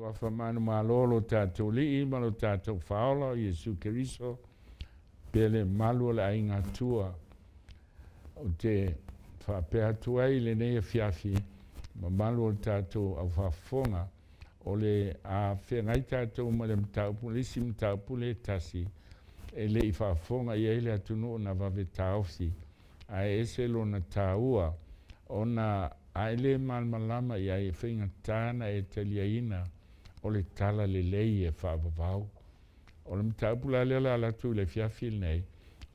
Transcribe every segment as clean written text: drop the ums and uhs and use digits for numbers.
Suafa manumalo lo tatou Alii ma lo tatou Faaola o Iesu Keriso, pea le mamalu o le aiga Atua. Ou te faapea atu ai i lenei afiafi, mamalu o le tatou aufaafofoga, o le a feagai tatou ma le mataupu, le isi mataupu lea e tasi, e le i faafofoga i ai le atunuu na vave taofi, ae ese lona taua, ona a e le malamalama i ai, e faigata ona e taliaina o le talalelei e faavavau. O le mataupu la lea o le a alu atu i le afiafi lenei,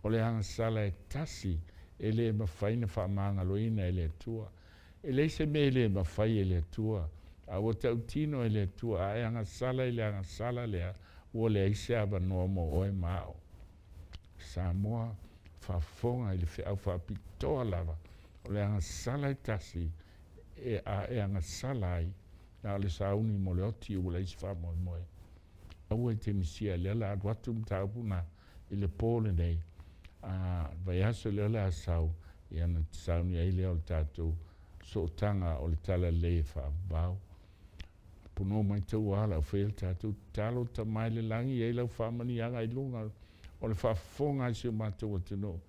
o le agasala e tasi e le mafai ona faamagaloina e le Atua. E leai se mea e le mafai e le Atua, a ua tautino e le Atua, a e agasala i le agasala lea, ua leai se avanoa mo oe ma a'u. Samoa, faafofoga i le feau faapitoa lava, o le agasala e tasi, a e agasala ai, na o le sauni mo le oti ua leai se faamoemoe. Aua e te misia, lea o le a alu atu le mataupu lena i le po lenei, a vaiaso lea o le a sau, ia ona sauni ai lea o le tatou sootaga o le talalelei e faavavau. Punoa mai tauala o faia le tatou tatalo, Tama i le lagi, e i ai lau faamanuiaga i luga o le faafofoga a si o matou atunuu,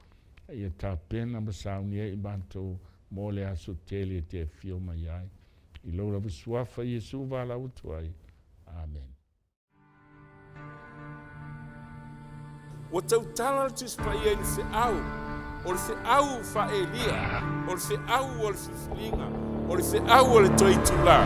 ia tapena ma saunia ai i matou mo le aso tele e te afio mai ai. I lou lava suafa Iesu valaau atu ai. Amene. Ua tautala le Tusi Paia i le feau, o le feau faa-Elia, o le feau o le filifiliga, o le feau o le toe itulā.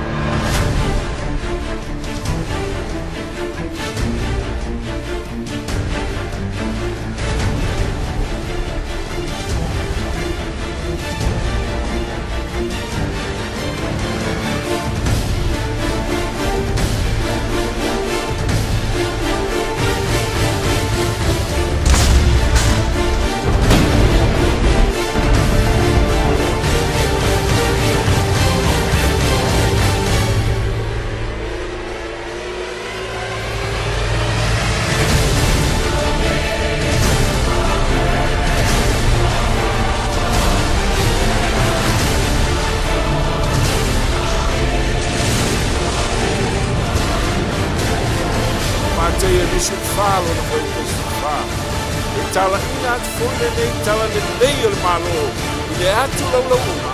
Mateia 24 lona fuaiupu 14. E talaiina atu foi lenei talalelei o le Malo i le atu laulauga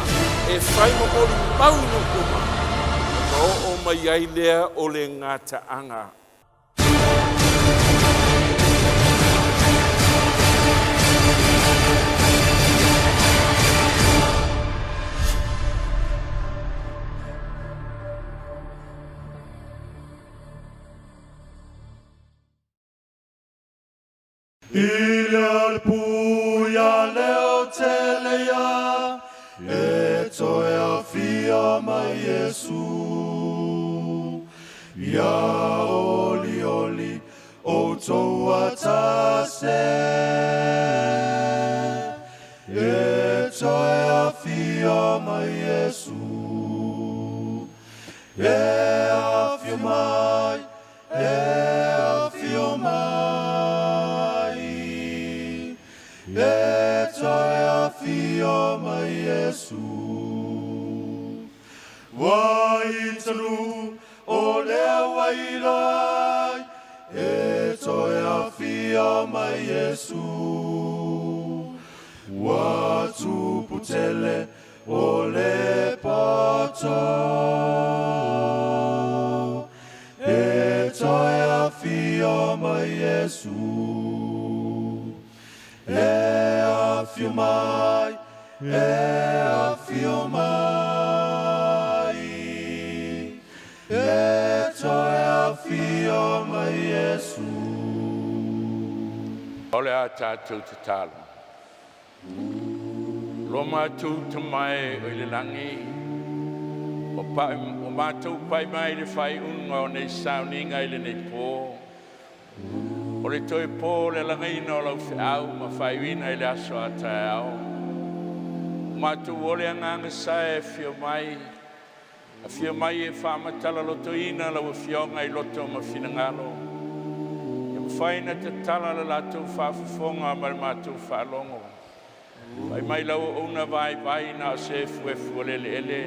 e fai ma molimau i nuu uma, ona oo mai ai lea o le gataaga. I le puia leo tele ia, e toe afio mai Iesu. Ia oli oli o outou atase, e toe afio mai Iesu. E afio mai, e afio mai, e toe afio mai Iesu. Ua itanu o lea ua iloa ai, e toe afio mai Iesu. Ua tupu tele o le poto, e toe afio mai Iesu. E afio mai, e afio mai, e toe afio mai Iesu. O le a tatou tatalo. Lo matou Tama e o i le lagi, o, pa, o matou pai mai le faaiuga o nei sauniga i lenei pō. O le toe pō le lagaina o lau feau ma faaiuina i le aso a taeao. O matou o le agaga sa e afio mai, afio mai e faamatala lotoina lau afioga i loto ma finagalo. E mafai na tatala le latou faafofoga ma le matou faalogo. Fai mai lau auauna vaivai na o se efuefu o le eleele.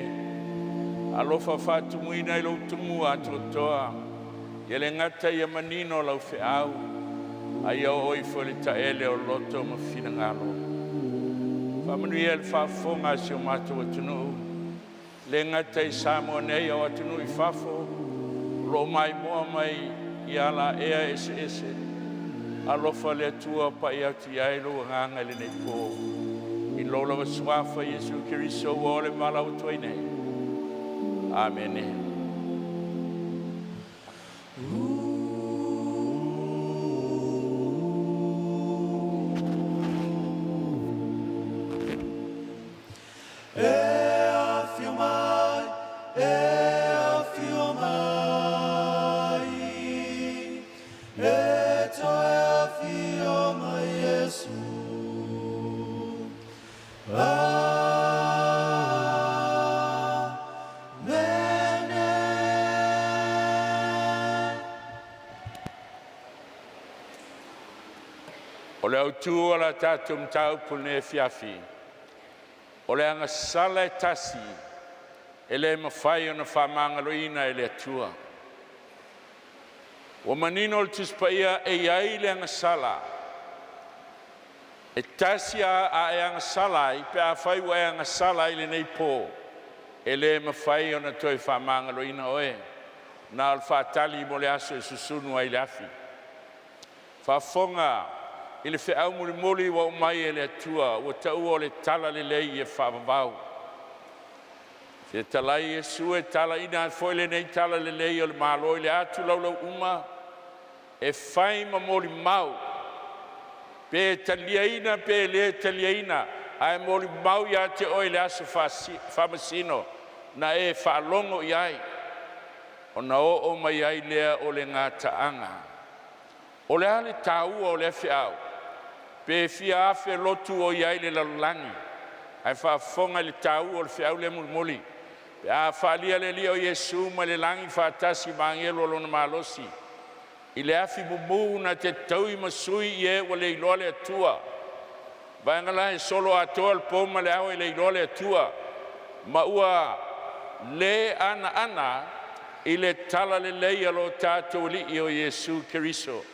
Alofa faatumuina i lou tumu atoatoa, ia le gata ia manino lau feau, a ia oo ifo i le taele o loto ma finagalo. Faamanuia le faafofoga a si o matou atunuu, e le gata i Samoa nei, a o atunuu i fafo o lo o maimoa mai i alaea eseese. Alofa le Atua pai atu i ai lou agaga i lenei po. I lou lava Suafa Iesu Keriso ua ola valaau atu ai nei. Amene. E afio mai, e afio mai, e toe afio mai Iesu. Amene. O le autū o la tatou mataupu i lenei afiafi, o le agasala e tasi e le mafai ona faamagaloina e le Atua. Ua manino le Tusi Paia e i ai le agasala e tasi, a e agasala ai pe afai ua e agasala ai i lenei po, e le mafai ona toe faamagaloina oe, na o le faatali mo le aso e susunu ai i le afi. Faafofoga i le feau mulimuli ua aumai e le Atua ua taua o le Talalelei e faavavau. Fetalai Iesu e talaina ai foi lenei Talalelei o le Malo i le atu laulau uma e fai ma molimau, pe taliaina pe le taliaina, ae molimau ia te oe i le aso faamasino na e faalogo i ai, ona oo mai ai lea o le gataaga. O le a le taua o lea feau? Pe fia afe lotu o i ai i le lalolagi, ae faafofoga i le taua o le feau lea mulimuli. Pe a faaalia le Alii o Iesu mai le lagi faatasi ma agelu o lona malosi i le afi mumu na te taui ma sui i e ua le iloa le Atua. Vaega la e solo atoa le po ma le ao e le iloa le Atua, ma ua le anaana i le talalelei a lo tatou Alii o Iesu Keriso.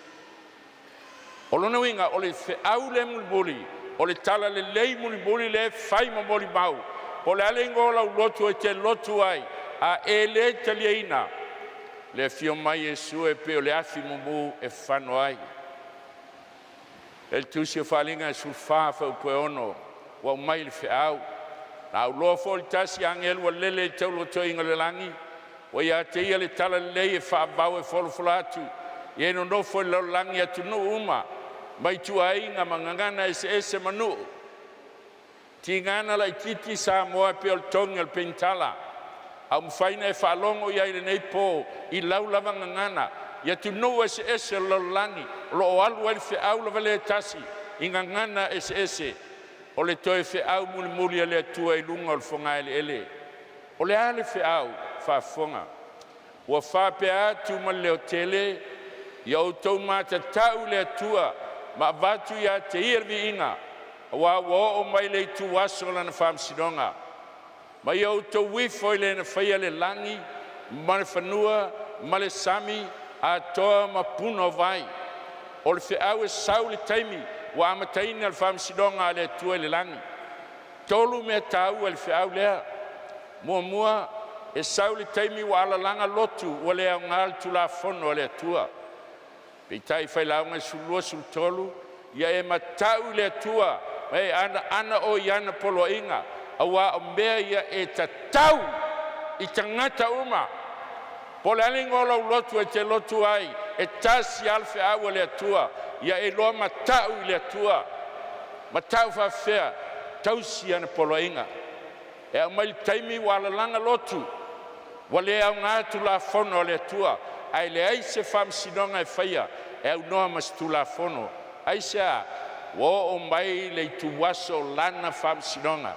O lona uiga o le feau lea mulimuli, o le talalelei mulimuli lea e fai ma molimau. Po o le a le igoa o lau lotu e te lotu ai, a e le taliaina le afio mai o Iesu e pei o le afi mumu e fano ai. E le Tusi o Faaaliga 14 fuaiupu e 6 ua aumai le feau, “Na auloa foi le tasi agelu ua lele i taulotoga o le lagi, ua ia te ia le talalelei e faavavau e folafola atu i e nonofo i le lalolagi i atunuu uma ma ituaiga ma gagana eseese ma nuu. Tiga na laititi Samoa e pei o le togi o le penitala, a ua mafai ona e faalogo i ai i lenei po i lau lava gagana i atunuu eseese o le lalolagi o lo o alu ai le feau lava lea e tasi i gagana eseese. O le toe feau mulimuli a le Atua i luga o le fogaeleele. O le a le feau? Faafofoga, ua faapea atu ma le leotele, ia outou matatau i le Atua ma avatu ia te Ia le viiga, aua ua oo mai le ituaso o Lana faamasinoga. Ma ia outou ifo i le na faia le lagi ma le fanua ma le sami atoa ma puna o vai. O le feau e sau i le taimi ua amataina le faamasinoga a le Atua i le lagi. Tolu mea taua i le feau lea. Muamua, e sau i le taimi ua alalaga lotu ua le aoga le Tulafono a le Atua. Peitai Failauga 12, 13, ia e matau i le Atua ma e anaana oi ana poloaiga, aua o mea ia e tatau i tagata uma. Po o le a le igoa o lau lotu e te lotu ai, e tasi lava le feau a le Atua, ia e iloa matau i le Atua. Matau faafefea? Tausi ana poloaiga. E aumai le taimi ua alalaga lotu, ua le aoga Tulafono a le Atua, ae leai se faamasinoga e faia e aunoa ma se Tulafono. Aisea? Ua oo mai le ituaso o lana faamasinoga.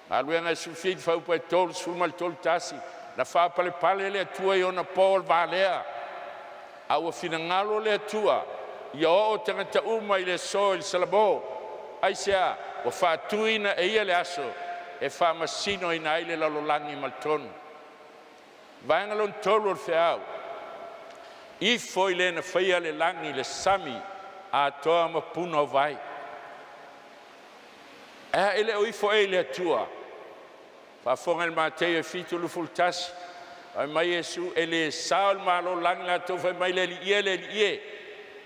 Galuega 17 fuaiupu 30 ma le 31, na faapalepale le Atua i ona po o le valea, a ua finagalo le Atua ia oo tagata uma i le aso i le salamo. Aisea? Ua faatuina e Ia le aso e faamasinoina ai le lalolagi ma le tonu. Vaega lona tolu o le feau, ifo i le na faia le lagi, le sami atoa ma puna o vai. Ae a e le o ifo ea i le Atua? Faafofoga i le Mateio 7:21, fai mai Iesu, e le sao i le Malo o le lagi latou fai mai, “Le Alii e, le Alii e,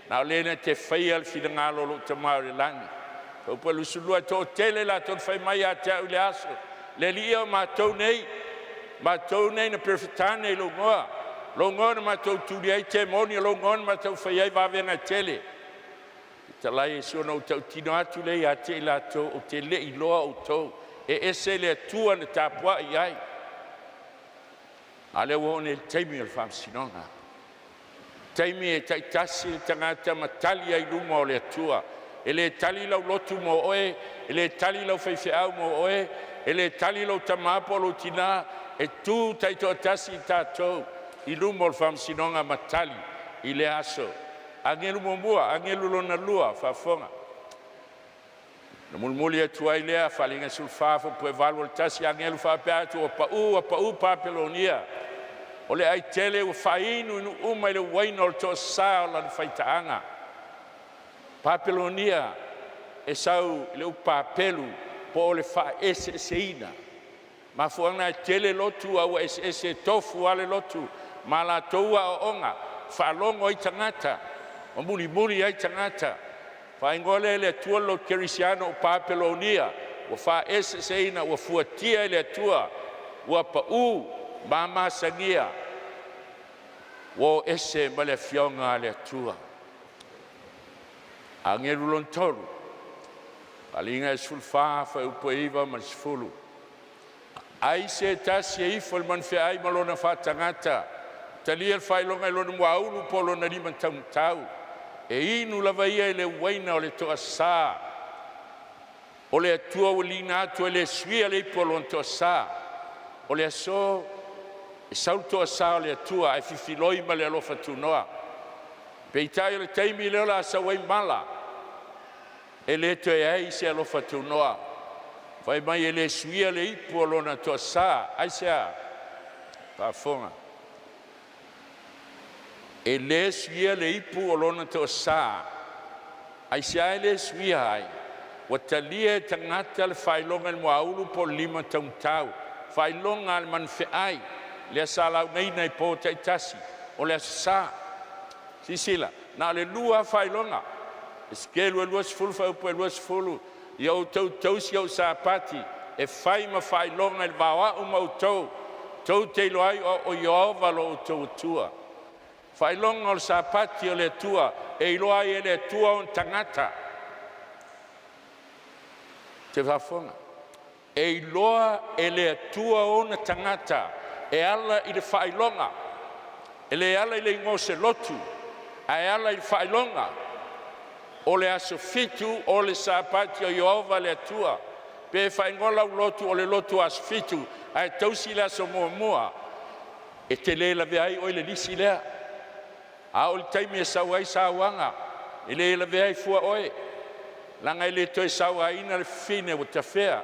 na o le na te faia le finagalo o lou Tama i le lagi.” Fuaiupu 22, e toatele latou te fai mai ia te au i lea aso, “Le Alii e, o matou nei, matou nei na Peretane i lou igoa, lou igoa na matou tuli ai temoni, o lou igoa na matou faia ai vavega e tele.” Fetalai Iesu, ona ou tautino atu lea ia te i latou, ou te le i iloa outou, e ese le Atua na tapuai i ai. A lea ua oo nei i le taimi o le faamasinoga, taimi e taitasi le tagata ma tali ai i luma o le Atua. E le tali lau lotu mo oe, e le tali lau faifeau mo oe, e le tali lou tama po o lou tina, e tu taitoatasi i tatou i luma o le faamasinoga ma tali i lea aso. Agelu muamua, agelu lona lua, faafofoga. Na mulimuli atu ai lea, Faaaliga 14 f 8 o le tasi agelu faapea atu, “Ua pau, ua pau Papelonia, o le ai tele ua faainuinu uma i le uaina o le toasa o lana faitaaga.” Papelonia e sau i le upu Papelu po o le faaeseeseina. O mafuaaga lena e tele lotu a ua eseese, e tofu lava le lotu ma latou aoaoga, faalogo ai tagata ma mulimuli ai tagata. Faaigoa lea e le Atua le lotu kerisiano o Papelonia, ua faaeseeseina, ua fuatia e le Atua, ua pau ma amasagia, ua o ese ma le afioga a le Atua. Agelu lona tolu, Faaaliga 14 fuaiupu e 9 ma le 10. Ai se tasi e ifo i le manufeai ma lona faatagata, talia le faailoga i lona muaulu po o lona limataumatau, e inu lava ia i le uaina o le toasa o le Atua ua liina atu e le suia le ipu o lona toasa. O le aso e sau le toasa o le Atua ae fifiloi ma le alofa tunoa. Peitai o le taimi lea o le a sau ai mala, e le toe i ai se alofa tunoa. Fai mai e le suia le ipu o lona toasa. Aisea? Faafofoga, e le suia le ipu o lona toasa. Aisea e le suia ai? Ua talia e tagata le faailoga i le muaulu po o le lima taumatau, faailoga a le manufeai lea sa laugaina i po taitasi o le Aso Sa. Silasila, na o le lua lava faailoga, Esekelu 20 fuaiupu 20, “Ia outou tausi au Sapati e fai ma faailoga i le va o A'u ma outou, tou te iloa ai o A'u o Iehofa lo outou Atua.” Faailoga o le Sapati o le Atua e iloa ai e le Atua ona tagata. Ou te faafofoga, e iloa e le Atua ona tagata e ala i le faailoga, e le ala i le igoa o se lotu, ae ala i le faailoga. O le aso fitu o le Sapati o Iehofa le Atua. Pe faaigoa lau lotu o le lotu aso Fitu ae tausi le aso muamua, e te le lavea ai oe i le lisi lea. A oo i le taimi e sau ai sauaga, e le lavea ai fua oe, leaga e le toe sauaina le fafine ua tafea.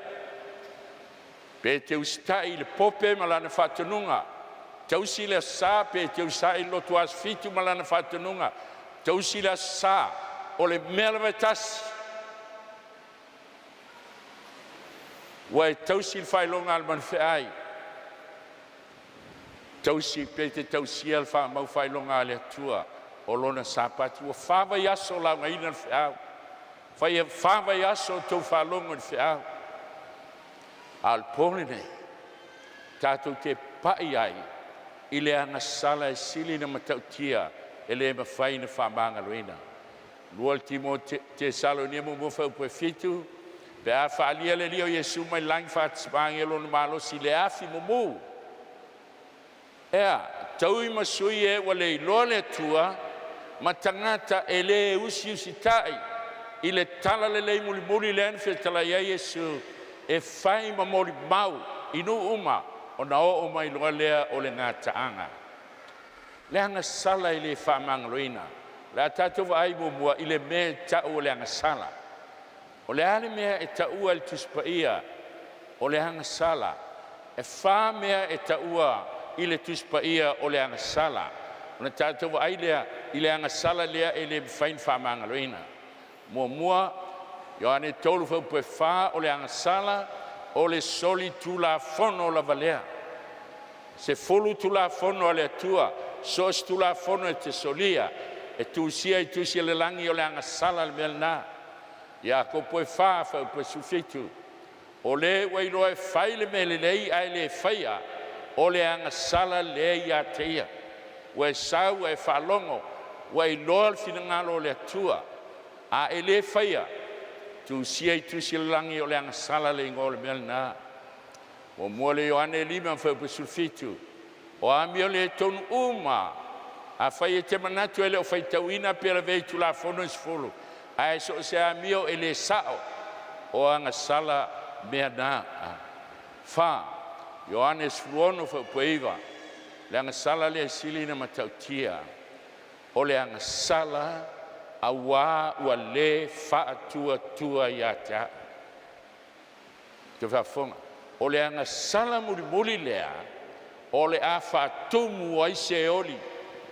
Pe e te usitai i le pope ma lana faatonuga, tausi le Aso Sa, pe e te usitai i le lotu aso Fitu ma lana faatonuga, tausi le Aso Sa, o le mea lava e tasi. Ua e tausi le faailoga a le manufeai, tausi pe te tausia le faamau faailoga a le Atua o Lona Sapati. Ua fa vaiaso o laugaina le feau, faia fa vaiaso o outou faalogo i le feau, a o le po lenei tatou te pai ai i le agasala e sili ona matautia e le mafai ona faamagaloina. 2 Tesalonia 1 7, pe a faaalia le Alii o Iesu mai le lagi faatasi ma agelu ona malosi i le afi mumu. E a? Taui ma sui e ua le iloa le Atua ma tagata e le usiusitai i le talalelei mulimuli lea na fetalai ai Iesu e fai ma molimau i nuu uma, ona oo mai loa lea o le gataaga. Le agasala e le faamagaloina. O le a tatou vaai muamua i le mea e ta'u o le agasala. O le a le mea e taua e le Tusi Paia o le agasala? E fa mea e taua i le Tusi Paia o le agasala. Ona tatou vaai lea i le agasala lea e le mafai ona faamagaloina. Muamua, Ioane 3:4, o le agasala o le solitulafono lava lea. 10 Tulafono a le Atua, so o se Tulafono e te solia e tusia i tusi a le lagi, o le agasala le mea lena. Iakopo 4:17, o le ua iloa e fai le mea lelei ae le faia, o le agasala lea ia te ia. Ua e sau ua e faalogo, ua e iloa le finagalo o le Atua, a e le faia, tusia i tusi a le lagi, o le agasala le igoa o le mea lena. 1 Ioane 5:17, o amio le tonu uma. Afai e te manatu e le o faitauina pe lavea i Tulafono e 10, ae so o se amio e le sao, o agasala mea na. 4, Ioane 16:9, le agasala lea e sili ona matautia, o le agasala auā ua le faatuatua ia te A'u. Te faafofoga, o le agasala mulimuli lea o le a faatumu ai Seoli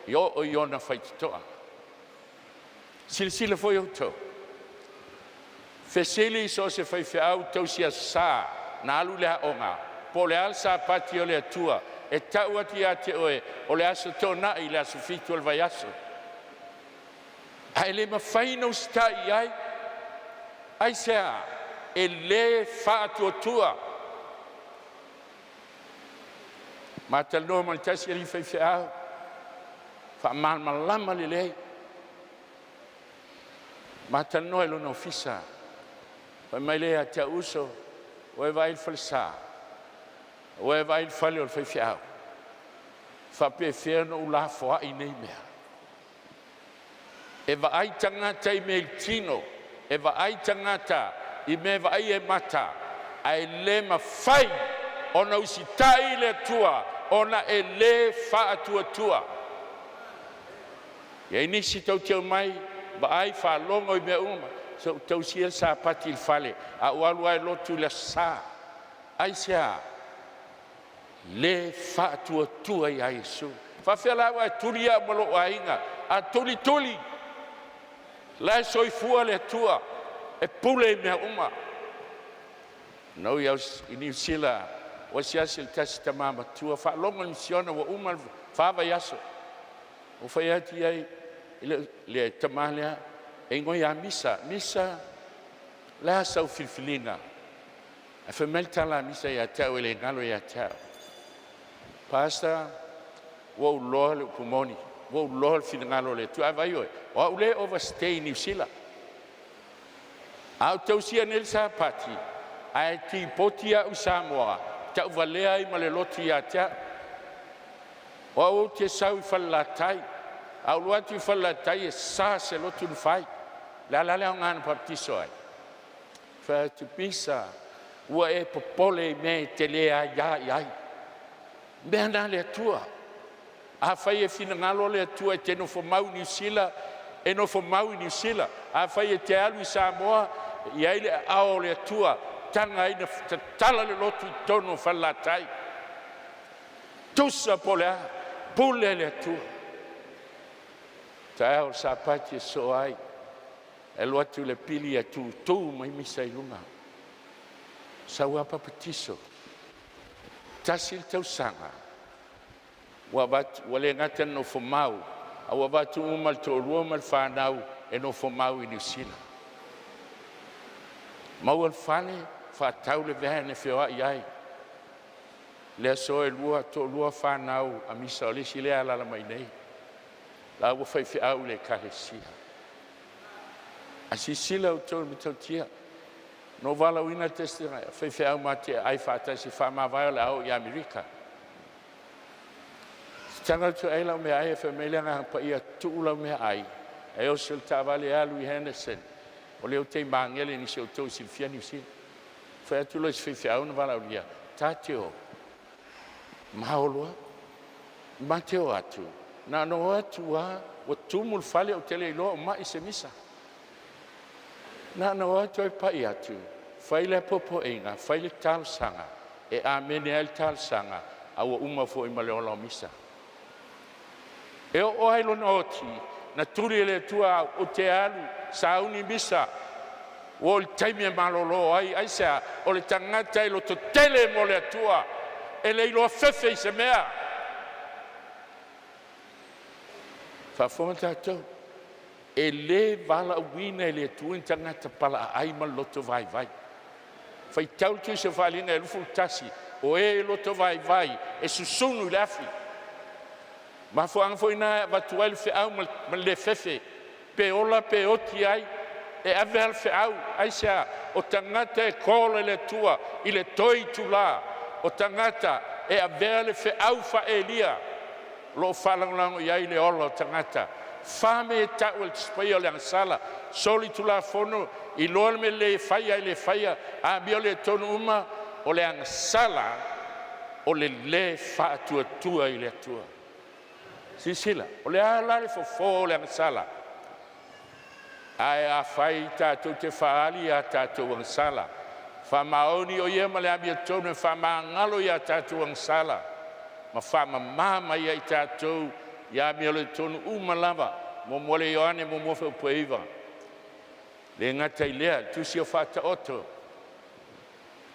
e oo i ona faitotoa. Silasila foi outou, fesili so o se faifeau tausi Aso Sa na alu i le aoga po o le a le Sapati o le Atua, e tau atu ia te oe o le Aso Toonai, le aso 7 o le vaiaso. Ae le mafai ona usitai i ai. Aisea? E le faatuatua. Ma talanoa ma le tasi alii faifeau faamalamalama lelei, ma talanoa i lona ofisa. Fai mai lea ia te a'u, uso, ua e vaai i le falesa? Ua e vaai i le fale o le faifeau? E faapefea ona ou lafoai nei mea? E vaai tagata i mea i le tino, e vaai tagata i mea e vaaia e mata, ae le mafai ona usitai i le Atua ona e le faatuatua. E i ai nisi tou te omai vaai faalogo i mea uma, se i ou tausia le Sapati i le fale, ae ou alu lava e lotu i le Aso Sa. Aisea? Le faatuatua ia Iesu. E faafefea la au ae tuli au ma lou aiga? A tuli, tuli, la e soifua le Atua e pule i mea uma. Na ou i Niu Sila, ua asiasi i le tasi tama matua, faalogo i le misiona ua uma le 4 vaiaso. Ua fai atu i ai le tama lea e igoa ia Misa, Misa, o le a sau filifiliga? Ae fai mai le tala a Misa ia te au e le galo ia te au, Pastor, ua ou iloa le upu moni, ua ou iloa le finagalo o le Atua. Ae vaai oi, o au lea e overstay i Niu Sila. A ou tausia nei le Sapati, ae tipoti au i Samoa, tauvalea ai ma le lotu ia te au. O au ou te sau i Falelatai, a ou alu atu i Falelatai e sa se lotu na fai. O le a la le aoga na papatiso ai? Fai atu, Misa, ua e popole i mea e te le aia i ai. Mea na a le Atua. Afai e finagalo le Atua e te nofo mau i Niu Sila, e nofo mau i Niu Sila. Afai e te alu i Samoa, e i ai le aao o le Atua, taga ai na tatala le lotu i totonu o Falelatai. Tusa po o le a, pule le Atua. Taeao o le Sapati e sosoo ai, e alu atu le pili e tutu mai Misa i luga. Sau lava papatiso, tasi le tausaga ua avatu, ua le gata ina nofo mau, a ua avatu uma le toalua ma le fanau e nofo mau i Niu Sila. Maua le fale, faatau le van e feoai ai. Le aso e toalua fanau a Misa, o le isi lea e alaala mai i inei, la ua faifeau i le ekalesia. Ae silasila outou i le matautia. Na ou valaauina le tasi faifeau ma te aai faatasi e faamavae o le a o i Amerika. Tago atu e ai lau meaai ae fai mai le Agaga Paia, tuu lau meaai e oso i le taavale e alu i Henderson. O lea ou te i Magele nisi o outou e silafia Niu Sila. Fai atu loa i si faifeau na valaaulia, ta te o, ma o loa. Ma te o atu, na ona o atu lava, ua tumu le fale, ou te le iloa o mai se misa. Na ona o atu e pai atu, fai le apoapoaiga, fai le talosaga, e amene ai le talosaga, A ua uma foi ma le ola o misa. E oo ai lona oti, na tuli e le Atua au ou te alu sauni misa, ua oo i le taimi e malolo ai. Aisea? O le tagata e lototele mo le Atua, e le iloa fefe i se mea. Faafofoga tatou, e le valaauina e le Atua ni tagata palaaai ma le loto vaivai. Faitau le Tusi o Faaaliga e 21, o e loto vaivai e susunu i le afi. Mafuaaga foi na e avatu ai le feau ma le le fefe, pe ola pe oti ai, e ave a le feau. Aisea? O tagata e call e le Atua i le toe itula, o tagata e avea le feau faa-Elia o lo o faalagolago i ai le ola o tagata. E fa mea e tau e le Tusi Paia o le agasala, solitulafono, iloa le mea lelei e fai ae le faia, amioleotonu uma. O le agasala o le le faatuatua i le Atua. Silasila, o le a la le fofo o le agasala? Ae afai tatou te faaali a tatou agasala, faamaoni o Ia ma le amiotonu e faamagalo i a tatou agasala ma faamama mai ia i tatou i amiotonu uma lava. 1 Ioane 1:9. Le gata i lea, Tusi o Faataoto,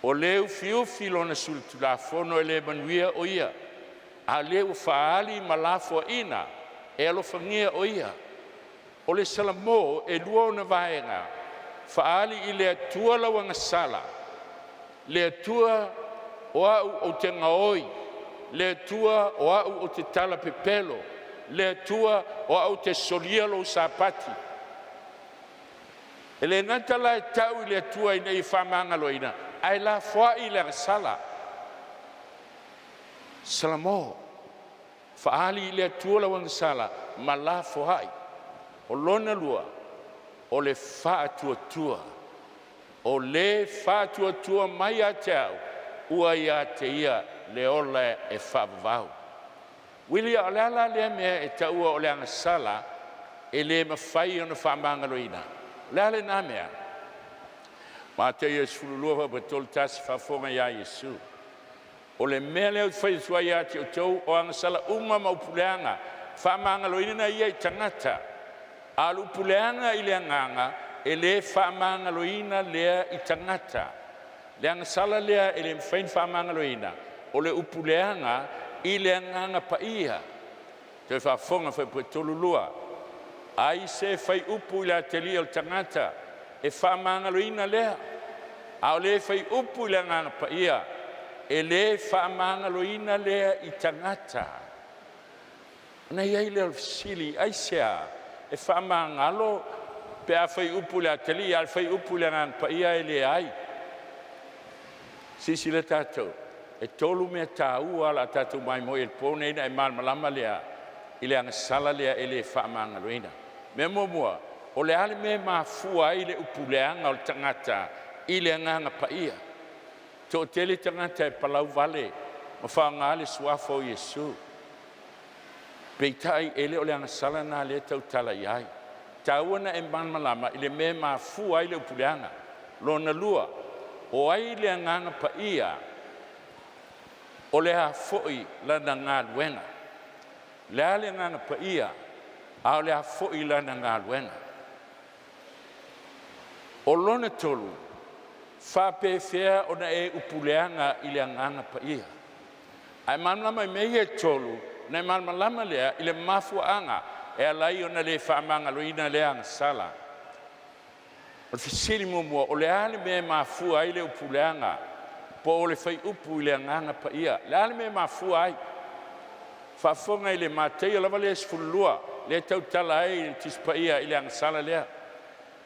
o le ufiufi lona solitulafono e le manuia o ia, a o le ua faaali ma lafoaiina, e alofagia o ia. O le Salamo e lua ona vaega, faaali i le Atua lau agasala, le Atua o au ou te gaoi, le Atua o au ou te talapepelo, le Atua o au ou te solia lou Sapati. E le gata la e tau i le Atua ina ia faamagaloina, ae lafoai le agasala. Salamo, faaali i le Atua lau agasala ma lafoai. O lona lua, o le faatuatua, o le faatuatua mai ia te au, ua ia te ia le ola e faavavau. Uili, a o le a la lea mea e taua o le agasala e le mafai ona faamagaloina? O le a lena mea? Mateia 12 31, faafofoga ia Iesu, o le mea lea ou te fai atu ai ia te outou, o agasala uma ma upu leaga, faamagaloina ia i tagata, a o le upu leaga i le agaga, e le faamagaloina lea i tagata. Le agasala lea e le mafai ona faamagaloina, o le upu leaga i le agaga paia. Toe faafofoga fuaiupu 32, ai se fai upu i le atalii o le tagata e faamagaloina lea, a o le fai upu i le agaga paia, e le faamagaloina lea i tagata. Ona i ai lea o le fesili, aisea e faamagalo pe a fai upu i le atalii, a o le fai upu i le agaga paia e leai? Silasila tatou, e tolu mea taua o le a tatou moemoe i ai i le po lenei, ona e malamalama lea i le agasala lea e le faamagaloina. Mea muamua, o le a le mea e mafua ai le upu leaga o le tagata i le agaga paia? Toatele tagata e palau vale ma faaaoga le suafa o Iesu. Peitai e le o le agasala lena lea e tautala i ai. E taua ona e malamalama i le mea e mafua ai le upu leaga. Lona lua, o ai le agaga paia? O le a foi lana galuega? Le a le agaga paia, a o le a foi lana galuega? O lona tolu, faapefea ona e upu leaga i le agaga paia? A e malamalama i mea ia e tolu, ona e malamalama lea i le mafuaaga e ala ai ona le faamagaloina lea agasala. O le fesili muamua, o le a le mea e mafua ai le upu leaga po o le faaiupu i le agaga paia? Le a le mea e mafua ai? Faafofoga i le Mataia lava lea e 12 lea e tautala ai le Tusi Paia i le agasala lea.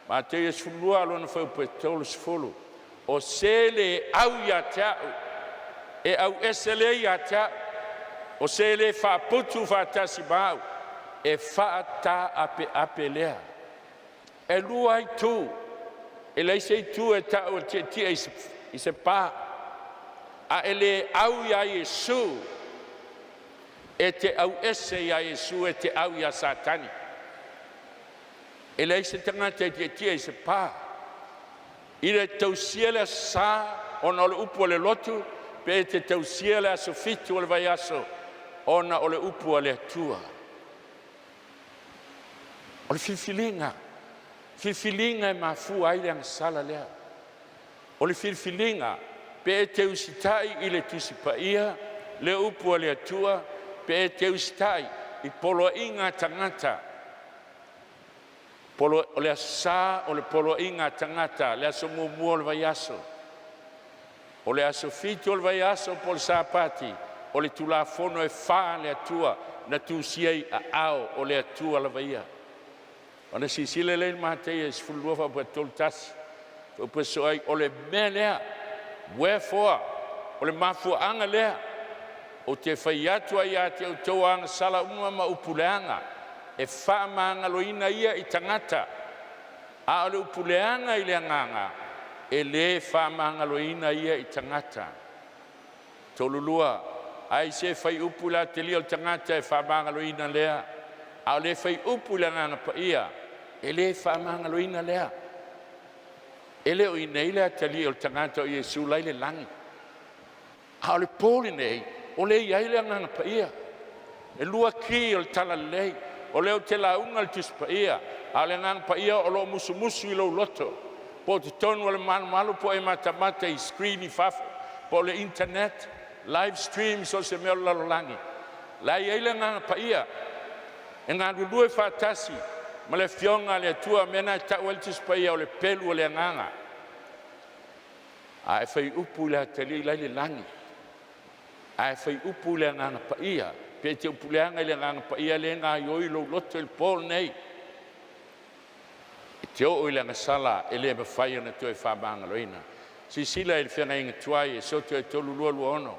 Mataia 12 lona fuaiupu e 30. O se le au ia te a'u, e auese lea ia te a'u. O se le faaputu faatasi ma a'u, e faataapeape lea. E lua itu, e leai se itu e ta'u e le tietie i se pa. A e le au ia Iesu, e te auese ia Iesu, e te au ia Satani. E leai se tagata e tietie i se pa. I le tausia le Aso Sa ona o le upu a le lotu, Pe e te tausia le aso 7 o le vaiaso ona o le upu a le Atua. O le filifiliga, filifiliga e mafua ai le agasala lea. O le filifiliga pe e te usitai i le Tusi Paia, le upu a le Atua, pe e te usitai i poloaiga a tagata. O le Aso Sa o le poloaiga a tagata, le aso muamua o le vaiaso. O le aso 7 o le vaiaso po o le Sapati, o le Tulafono e fa a le Atua na tusia i aao o le Atua lava Ia. Ona silasila lea i le Mataia 22:31, faaupua sosoo ai, o le mea lea, wherefore, o le mafuaaga lea ou te fai atu ai ia te outou o agasala uma ma upu leaga, e faamagaloina ia i tagata, a o le upu leaga i le agaga, e le faamagaloina ia i tagata. 32, ai se fai upu i le atalia o le tagata e faamagaloina lea, a o le fai upu i le Agaga Paia, e le faamagaloina lea. E le o i inei le atalii o le tagata o Iesu la e i le lagi. A o le po lenei, o lea e i ai le Agaga Paia. E lua ki o le Talalelei. O lea ou te lauga i le Tusi Paia, a o le Agaga Paia o lo o musumusu i lou loto, po o totonu o le malumalu po o e matamata i screen i fafo, po o le internet, live stream, so o se mea o le lalolagi. O la e i ai le Agaga Paia e galulue faatasi ma le Afioga a le Atua. O le mea lena e tau ai le Tusi Paia o le pelu o le Agaga. A e fai upu i le atalii la e i le lagi, ae fai upu i le Agaga Paia, pe e te upu leaga i le Agaga Paia lea e gaoioi lou loto i le po lenei, e te oo i le agasala e le mafai ona toe faamagaloina. Silasila i le feagaiga tuai, Esoto 32:26,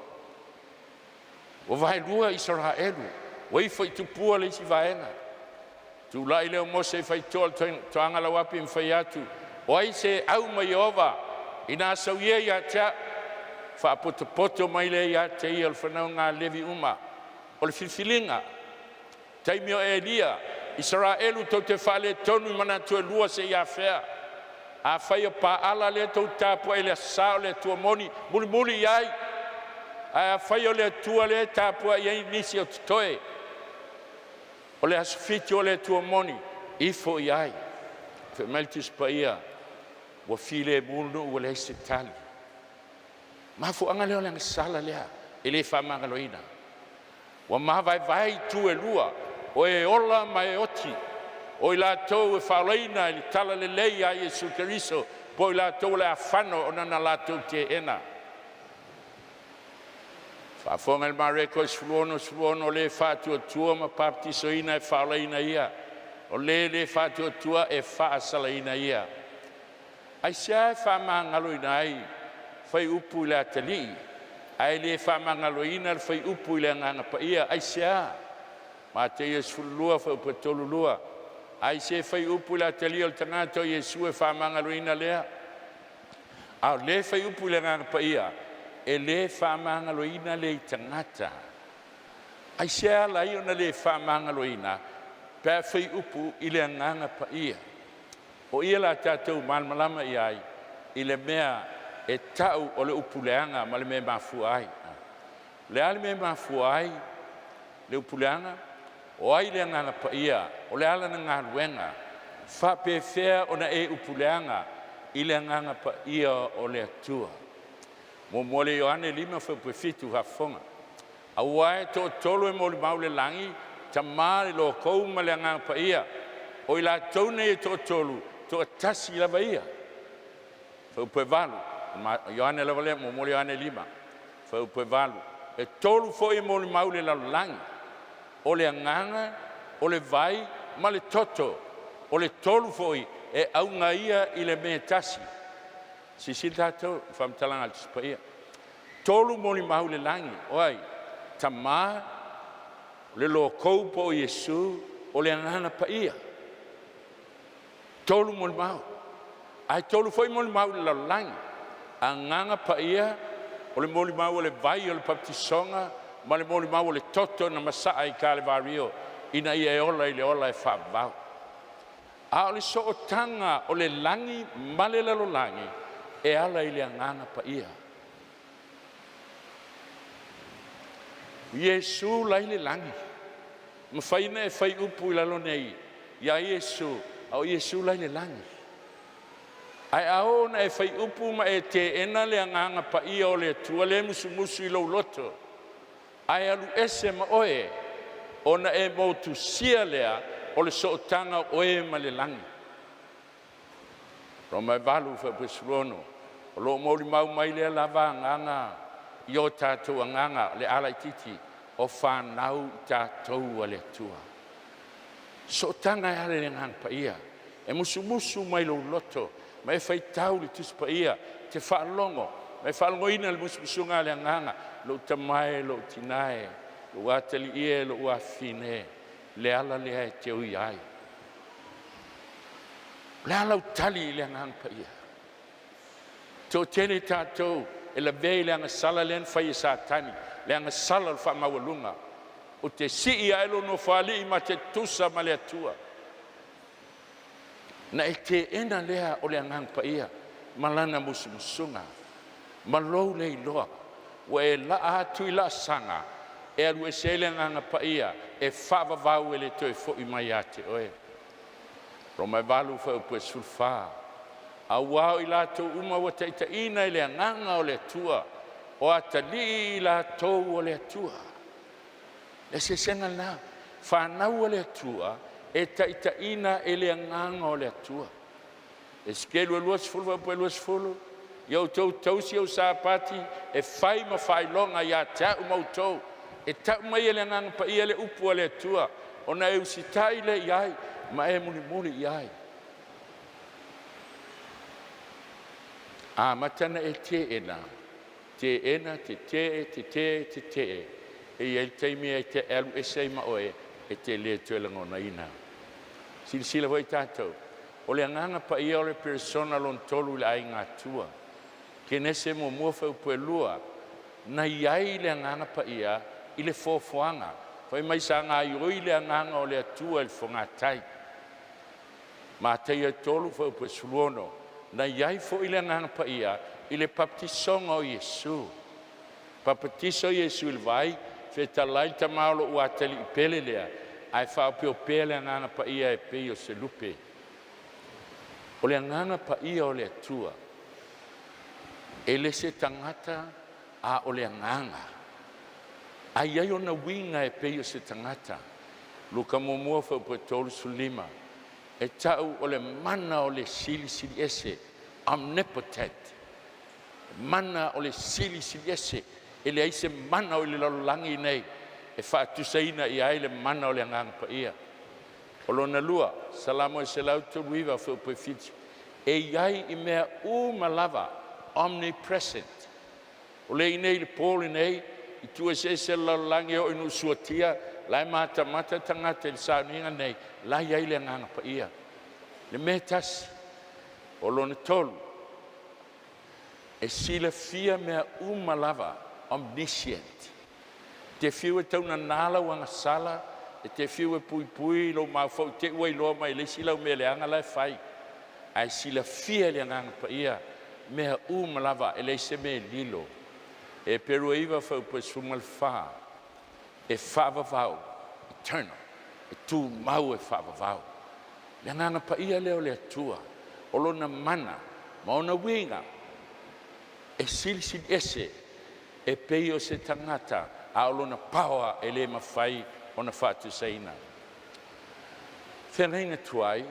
ua vaelua Isaraelu, ua ifo i tupua le isi vaega. Tulai lea o Mose e faitoa le toaga lauapi ma fai atu, “O ai se au ma Ieova ina a sau ia ia te a'u?” Faapotopoto mai lea ia te ia o le fanauga a Levi uma. O le filifiliga, taimi o Elia, Isaraelu tou te faaletonu i manatu e lua seia afea? Afai o Paala lea tou te tapuai i le Aso Sa o le Atua moni, mulimuli i ai. Ae afai o le Atua lea e tapuai ai nisi o totoe o le aso 7 o le Atua moni, ifo i ai. Fai mai le Tusi Paia, ua filemu le nuu ua leai se tali. Mafuaaga lea o le agasala lea e le faamagaloina. Ua mavaevae itu e lua, o e ola ma e oti, o i latou e faaolaina i le talalelei a Iesu Keriso, po o i latou o le a fano ona na latou teena. Faafofoga i le Mareko 16:16, o le faatuatua ma papatisoina e faaolaina ia, o le le faatuatua e faasalaina ia. Aisea e faamagaloina ai faaiupu i le atalii, ae le faamagaloina le faaiupu i le Agaga Paia? Aisea? Mateia 12 fuaiupu 32. Ai se faiupu i le atalia o le tagata o Iesu e faamagaloina lea, a o le faiupu i le Agaga Paia e le faamagaloina lea i tagata. Aisea e ala ai ona le faamagaloina pe a faiupu i le Agaga Paia? O i la tatou malamalama i ai i le mea e ta'u o le upu leaga ma le mea e mafua ai. O le a le mea e mafua ai le upu leaga? O ai le Agaga Paia? O le a lana galuega? E faapefea ona e upu leaga i le Agaga Paia o le Atua? 1 Ioane 5:7 faafofoga. Aua e toatolu e molimau i le lagi, Tama, le Lokou ma le Agaga Paia. O i latou nei e toatolu, e toatasi lava ia. Fuaiupu 8, Ioane lava lea, 1 Ioane 5, fuaiupu 8. E tolu foi e molimau i le lalolagi, o le agaga, o le vai ma le toto. O le tolu foi e auga ia i le mea e tasi. Silasila tatou i le faamatalaga a le Tusi Paia. Tolu molimau i le lagi, o ai? Tama, o le Lokou po o Iesu, o le Agaga Paia. Tolu molimau. Ae tolu foi molimau i le lalolagi. Agaga Paia, o le molimau o le vai o le papatisoga ma le molimau o le toto na masaa i Kalevario ina ia e ola i le ola e faavavau. A o le sootaga o le lagi ma le lalolagi e ala i le Agaga Paia. Iesu la i le lagi. Mafai ona e fai upu i lalo nei iā Iesu, a o Iesu la i le lagi. Ae a oo ina e fai upu ma e teena le Agaga Paia o le Atua lea e musumusu i lou loto ae alu ese ma oe, ona e motusia lea o le sootaga o oe ma le lagi. Roma e 8:16, o lo o molimau mai lea lava agaga i o tatou agaga, le A laitiiti, o fanau i tatou a le Atua. Sootaga e ala i le Agaga Paia, e musumusu mai lou loto ma e faitau le Tusi Paia, e te faalogo ma e faalogoina le musumusuga a le Agaga, lou tama e, lou tina e, lou atalii e, lou afafine e, le ala lea e te ui ai. O le a lau tali i le Agaga Paia? E toatele tatou e lavea i le agasala lea na fai e Satani, le agasala o le faamaualuga. Ou te sii ae lou nofoalii ma te tutusa ma le Atua. Na e teena lea o le Agaga Paia ma lana musumusuga ma lou le iloa, ua e laa atu i laasaga e alu ese ai le Agaga Paia e faavavau, e le toe foi mai ia te oe. Roma e 8 fuaiupu e 14, aua o i latou uma ua taitaiina e le Agaga o le Atua, o atalii i latou o le Atua. Le eseesega lena, fanau a le Atua e taitaiina e le Agaga o le Atua. Esekielu 20 fuaiupu 20, ia outou tausi au Sapati e fai ma faailoga ia te a'u ma outou. E tau mai e le Agaga Paia le upu a le Atua ona e usitai lea i ai ma e mulimuli i ai. Amata ona e teena, teena, tete'e, tete'e, tete'e, e i ai le taimi e te alu ese ai ma oe, e te le toe lagonaina. Silasila foi tatou, o le Agaga Paia o le Peresona lona tolu i le Aiga Atua. Kenese 1 fuaiupu 2, na i ai le Agaga Paia i le foafoaga, fai mai sa gaioi le Agaga o le Atua i le fogatai. Mataia 3 fuaiupu 16, na i ai foi le Agaga Paia i le papatisoga o Iesu. Papatiso Iesu i le vai, fetalai le Tama o lo'u atalii pele lea, ae faaopeopea le Agaga Paia e pei o se lupe. O le Agaga Paia o le Atua e le se tagata a o le agaga, a i ai ona uiga e pei o se tagata. Luka 1 fuaiupu 35, e ta'u o le mana o le Silisili Ese, omnipotent, mana o le Silisili Ese. E leai se mana o i le lalolagi nei e faatusaina i ai le mana o le Agaga Paia. O lona lua, Salamo e 139 fuaiupu 7, e i ai i mea uma lava, omnipresent. O le i nei i le po lenei, i itu eseese o le lalolagi e oo ina suatia, la e matamata tagata i le sauniga nei, la e i ai le Agaga Paia. Le mea e tasi. O lona tolu, e silafia mea uma lava, omniscient. E te fiu e taunana lau agasala, e te fiu e puipui lou mafaufau i te i ua iloa mai e le isi lau mea leaga la e fai, ae silafia e le Agaga Paia mea uma lava, e leai se mea e lilo. Eperu e 9 fuaiupu 14, e faavavau, eternal, e tumau e faavavau. Le Agaga Paia lea o le Atua, o lona mana ma ona uiga e silisili ese e pei o se tagata, a o lona paoa e le mafai ona faatusaina. Feagaiga tuai,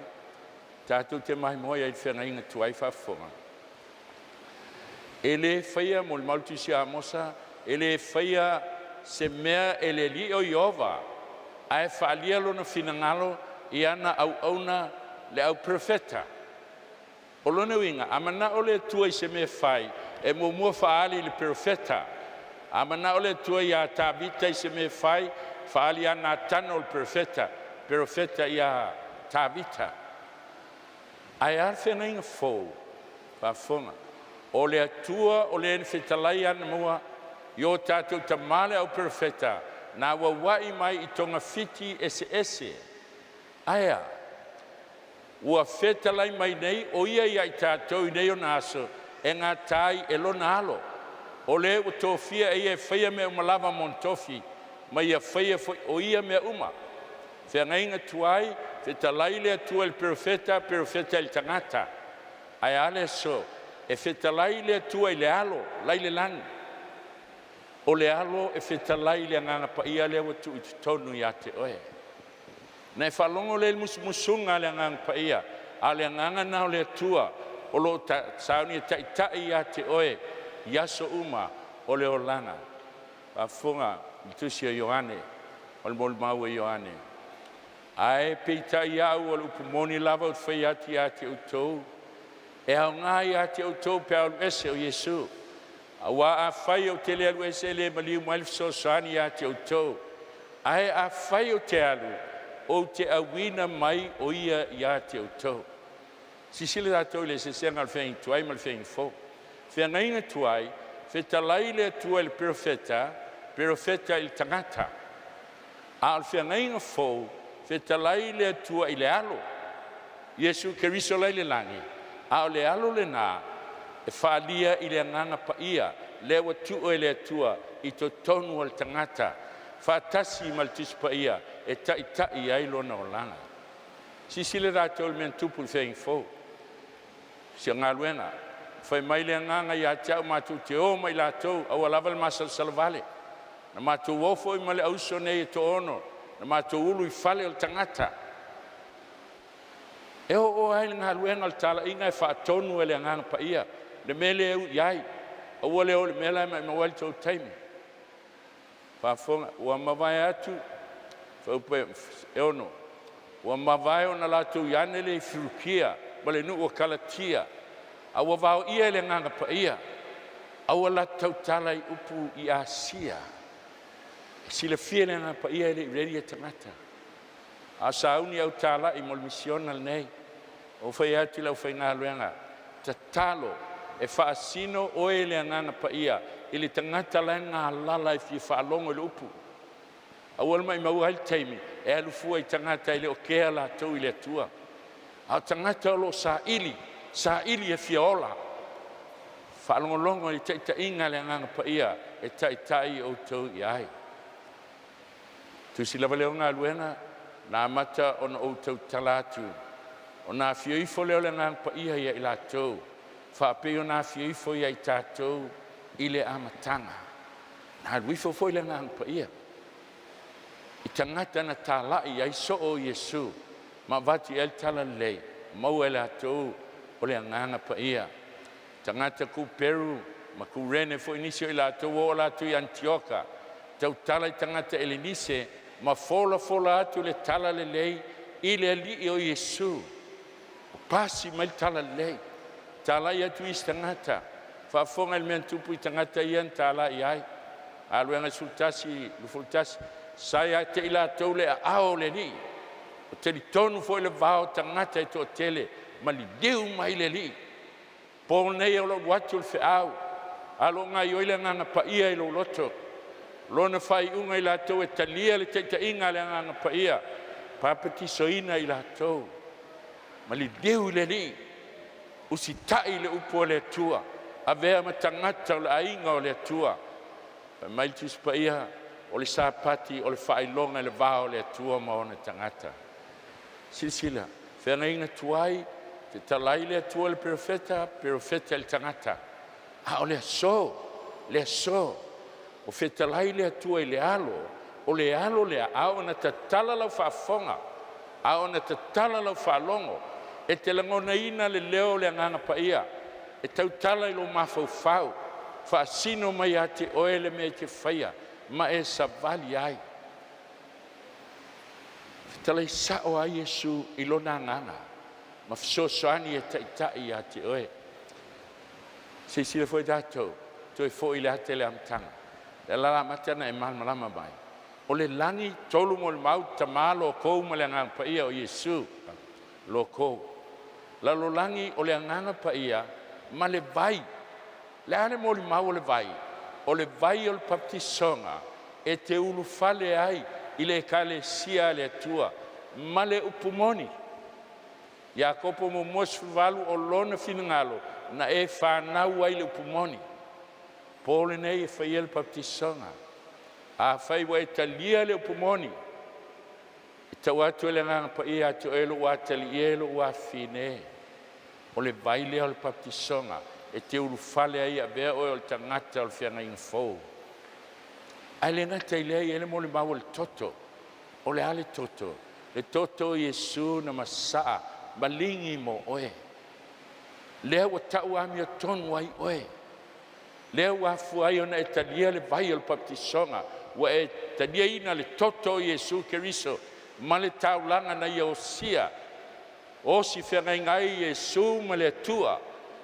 tatou te maimoe ai i le feagaiga tuai faafofoga. E le faia mo le mau le tusi a Amosa, e le faia se mea e le Alii o Ieova ae faaalia lona finagalo i ana auauna le au perofeta. O lona uiga, a manao le Atua i se mea e fai, e muamua faaali i le perofeta. A manao le Atua iā Tavita i se mea e fai, faaali ia Natano le perofeta, perofeta iā Tavita. Ae a le feagaiga fou? Faafofoga, o le Atua o le na fetalai anamua i o tatou tamā le au perofeta, na auauai mai i togafiti eseese. Ae a? Ua fetalai mai nei o Ia ia i tatou i nei ona aso e gata ai e lona Alo, o Le ua tofia e Ia e faia mea uma lava mo ona tofi. Ma ia faia foi o ia mea uma. Feagaiga tuai, fetalai le Atua i le perofeta, perofeta i le tagata. Ae a le aso? E fetalai le Atua i le Alo, la i le lagi. O le Alo e fetalai i le Agaga Paia lea ua tuu i totonu ia te oe. Na e faalogo lea i le musumusuga a le Agaga Paia, a o le Agaga lena o le Atua o lo o sauni e taitai ia te oe i aso uma o le olaga. Faafofoga i le tusi a Ioane, o le molimau a Ioane. Ae peitai au o le upu moni lava ou te fai atu ia te outou, e aoga ia te outou pe a ou alu ese o Iesu. Aua afai ou te le alu ese, e le maliu mai le Fesoasoani ia te outou. Ae afai ou te alu, ou te auina mai o Ia ia te outou. Silasila tatou i le eseesega o le feagaiga tuai ma le feagaiga fou. Feagaiga tuai, fetalai le Atua i le perofeta, perofeta i le tagata. A o le feagaiga fou, fetalai le Atua i le Alo, Iesu Keriso la i le lagi, a o le Alo lena e faaalia i le Agaga Paia lea ua tuu e le Atua i totonu o le tagata faatasi ma le Tusi Paia e taitai ai lona olaga. Silasila tatou i le mea na tupu i le Feagaiga Fou, si o galuega. Fai mai le Agaga ia te au matou te o ma i latou, aua lava le masalosalo vale. Na matou o foi ma le auuso nei e toaono, na matou ulu i fale o le tagata. E oo lava i le galuega o le talaiga e faatonu e le Agaga Paia le mea lea e ui ai. Aua le o i le mea la e maumau ai le tou taimi. Faafofoga, ua mavae atu fuaiupu e 6, ua mavae ona latou ane lea i Felukia ma le nuu o Kalatia, a ua vaoia e le Agaga Paia aua latou te tautala i upu i Asia. E silafia e le Agaga Paia e le i ready ia tagata, a o sauni e au talai mo le misiona lenei. Ua ou fai atu i le aufaigaluega, tatalo e faasino oe e le Agaga Paia i le tagata la e galala e fia faalogo i le upu. Aua le maumauina ai le taimi e alu fua i tagata e le o kea latou i le Atua, a o tagata o lo o saili, saili e fia ola. Faalogologo i le taitaiga a le Agaga Paia e taitai outou i ai. Tusi lava lea o Galuega, na amata ona ou tautala atu, ona afio ifo lea o le Agaga Paia ia i latou, faapei ona afio ifo ia i tatou i le amataga. Na alu ifo foi le Agaga Paia i tagata na talai ai soo Iesu ma avatu i ai le talalelei, maua e latou o le Agaga Paia. Tagata Kuperu ma Kurene foi nisi o i latou ua oo latou i Anitioka, tautala i tagata Elenise ma folafola atu le talalelei i le Alii o Iesu. Ua pasi mai le talalelei, talai atu isi tagata, faafofoga i le mea na tupu i tagata ia na talai ai. Galuega 11:21, sa ia te i latou le aao o le Alii, ua talitonu foi le vao o tagata e toatele ma liliu mai i le Alii. Po nei o lo o alu atu le feau, a o lo o gaoioi le Agaga Paia i lou loto. Lona faaiuga i latou e talia le taitaiga a le Agaga Paia, papatisoina i latou ma liliu i le Alii, usitai i le upu a le Atua, avea ma tagata o le aiga o le Atua. Fai mai le Tusi Paia, o le Sapati o le faailoga i le va o le Atua ma ona tagata. Silasila, feagaiga tuai, fetalai le Atua i le perofeta, perofeta i le tagata. A o le aso, le aso, ua fetalai le Atua i le Alo, o le Alo lea, a oo ina tatala lau faafofoga, a oo ina tatala lau faalogo, e te lagonaina le leo o le Agaga Paia e tautala i lou mafaufau, faasino mai ia te oe le mea e te faia ma e savali ai. Fetalai sao lava Iesu i Lona Agaga ma fesoasoani e taitai ia te oe. Silasila foi tatou, toe foi le ata i le amataga, lea o le a amata ona e malamalama mai. O le lagi, tolu molimau, Tama, Lokou ma le Agaga Paia o Iesu, Lokou. Lalolagi o le Agaga Paia ma le vai. O le a le molimau o le vai? O le vai o le papatisoga e te ulufale ai i le Ekalesia a le Atua ma le upu moni. Iakopo 1:18, o Lona finagalo na e fanau ai i le upu moni. Po lenei e faia le papatisoga. Afai ua e talia le upu moni, e tau atu e le Agaga Paia ia te oe lou ataliie e lou afafine, o le vai lea o le papatisoga e te ulufale ai e avea oe o le tagata o le feagaiga fou. Ae le gata i lea, e i ai le molimau a le toto. O le a le toto? Le toto o Iesu na masaa maligi mo oe, lea ua tau amiotonu ai oe, lea ua afua ai ona e talia le vai o le papatisoga, ua e taliaina le toto o Iesu Keriso ma le taulaga na Ia osia, osi feagaiga ai Iesu ma le Atua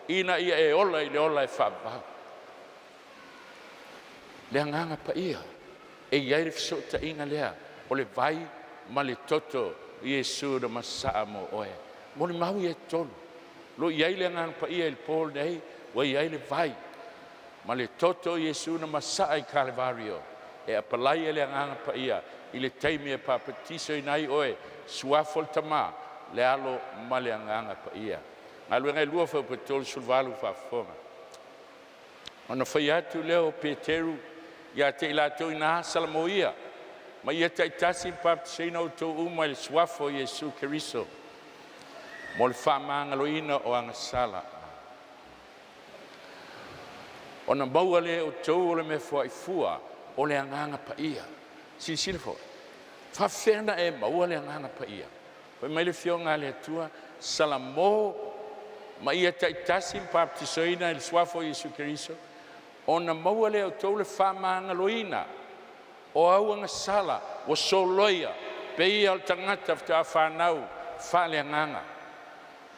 ina ia e ola i le ola e faavavau. Le Agaga Paia e i ai le fesootaiga lea o le vai ma le toto o Iesu na masaa mo oe. Molimau ia e tolu, o lo o i ai le Agaga Paia i le po lenei, ua i ai le vai ma le toto o Iesu na masaa i Kalevario e apalai e le Agaga Paia i le taimi e papatisoina ai oe, suafa o le Tama, le Alo ma le Agaga Paia. Galuega e 2 fuaiupu 38 faafofoga. Ona fai atu lea o Peteru ia te i latou i ina, “Salamo ia, ma ia taitasi ma papatisoina outou uma i le suafa o Iesu Keriso mo le faamagaloina o agasala, ona maua lea e outou o le mea foai fua o le Agaga Paia.” Silasila foi, e faafefea ona e maua le Agaga Paia? Fai mai le Afioga a le Atua, “Salamo ma ia taitasi ma papatisoina i le suafa o Iesu Keriso, ona maua lea e outou le faamagaloina o au agasala ua soloia e pei o le tagata faatoa fanau faaleagaga.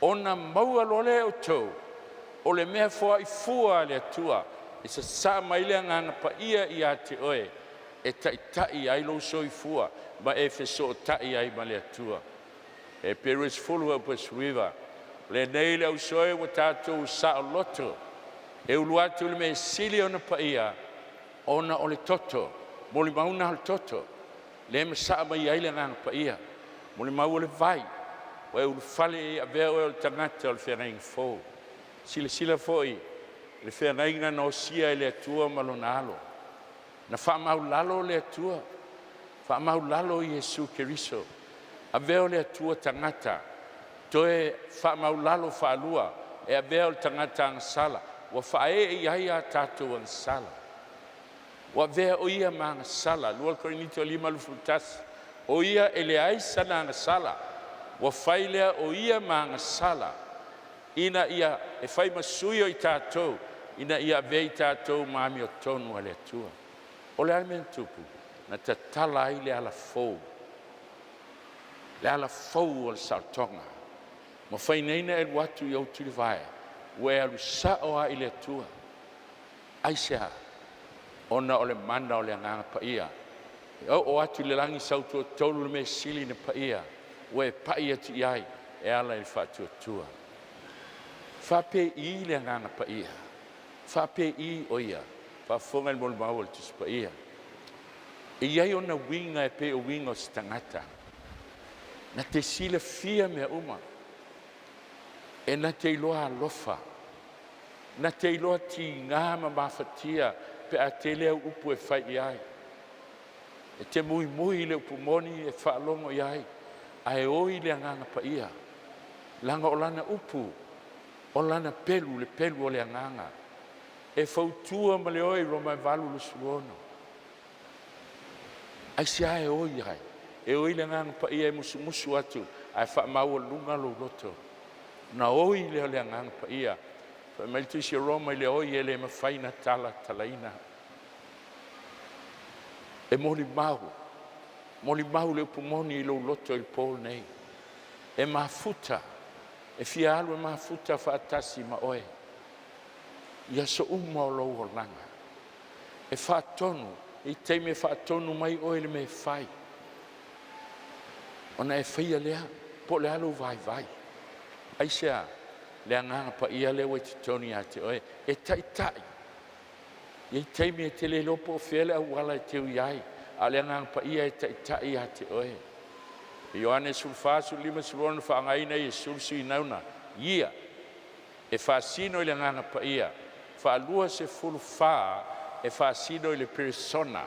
Ona maua loa lea e outou o le mea foai fua a le Atua e sasaa mai le Agaga Paia ia te oe e taitai ai lou soifua ma e fesootai ai ma le Atua.” Heperu 10:19. O lenei le ausoe ua tatou saoloto e ulu atu i le mea e sili ona paia ona o le toto. Molimau lena o le toto lea e masaa mai ai le Agaga Paia, molimau o le vai ua e ulufale ai e avea oe o le tagata o le feagaiga fou. Silasila foi i le feagaiga na osia e le Atua ma Lona Alo, na faamaualalo le Atua, faamaualalo Iesu Keriso, avea o le Atua tagata, toe faamaualalo faalua e avea o le tagata agasala ua faaee i ai a tatou agasala. Ua avea o Ia ma agasala. 2 Korinito 5:21. O Ia e leai sana agasala, ua fai lea o Ia ma agasala, ina ia e fai ma sui o i tatou, ina ia avea i tatou ma amiotonu a le Atua. O le a le mea na tupu? Na tatala ai le alafou, le alafou o le saolotoga, mafai nei ona e alu atu i ou tulivae, ua e alu sao lava i le Atua. Aisea? Ona o le mana o le Agaga Paia e oo atu i le lagi sau tuatolu le mea sili ona paia ua e pai atu i ai e ala i le faatuatua. Faapei le Agaga Paia? Faapei o Ia? Faafofoga i le molimau a le Tusi Paia. E i ai ona uiga e pei o uiga o se tagata, na te silafia mea uma, e na te iloa alofa, na te iloa tiga ma mafatia pe a tele au upu e fai i ai. E te muimui i le upu moni e faalogo i ai, ae oi le Agaga Paia, leaga o lana upu, o lana pelu, le pelu o le Agaga, e fautua ma le oi. Roma e 8:26. Aisea e oi ai? E oi le Agaga Paia e musumusu atu ae faamaualuga lou loto, ona oi lea o le Agaga Paia. Fai mai le tusi a Roma i le oi e le mafai ona talatalaina. E molimau, molimau le upu moni i lou loto i le po lenei. E mafuta, e fia alu e mafuta faatasi ma oe i aso uma o lou olaga. E faatonu i taimi e faatonu mai oe i le mea e fai, ona e faia lea, po o le a lou vaivai. Aisea? Le Agaga Paia lea ua i totonu ia te oe e taitai. E i ai taimi e te le iloa po o fea le auala e te ui ai, a o le Agaga Paia e taitai ia te oe. Ioane 14, 15, 16 na faaaogaina e Iesu le suinauna ia e faasino i le Agaga Paia, 24 e faasino i le perisona.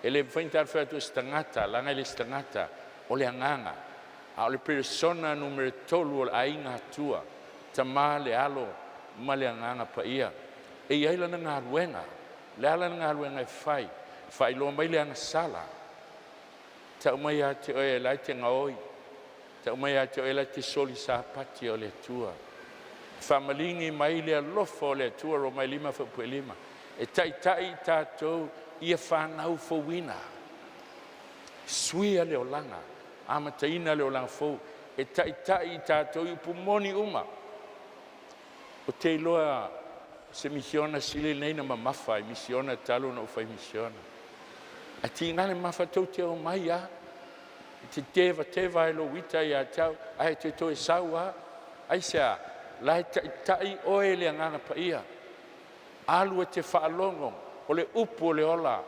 E le mafai ona tatou fai atu o se tagata, leaga e le o se tagata, o le Agaga. A o le perisona numera tolu o le Aiga Atua, Tama, le Alo ma le Agaga Paia. E i ai lana galuega. O le a lana galuega e fai? E faailoa mai le agasala, tau mai ia te oe la e te gaoi, tau mai ia te oe la e te soli Sapati o le Atua, faamaligi mai le alofa o le Atua, Roma e 5:5, e taitai i tatou ia fanau fouina, suia le olaga, amataina le olaga fou, e taitai i tatou i upu moni uma. Ou te iloa se misiona sili lenei ona mamafa i misiona talu ona ou fai misiona. Ae tiga le mamafa tou te omai lava, e te tevateva ai i lou ita ia te au, ae te toe sau lava. Aisea? La e taitai oe e le Agaga Paia. Alu e te faalogo o le upu o le ola. O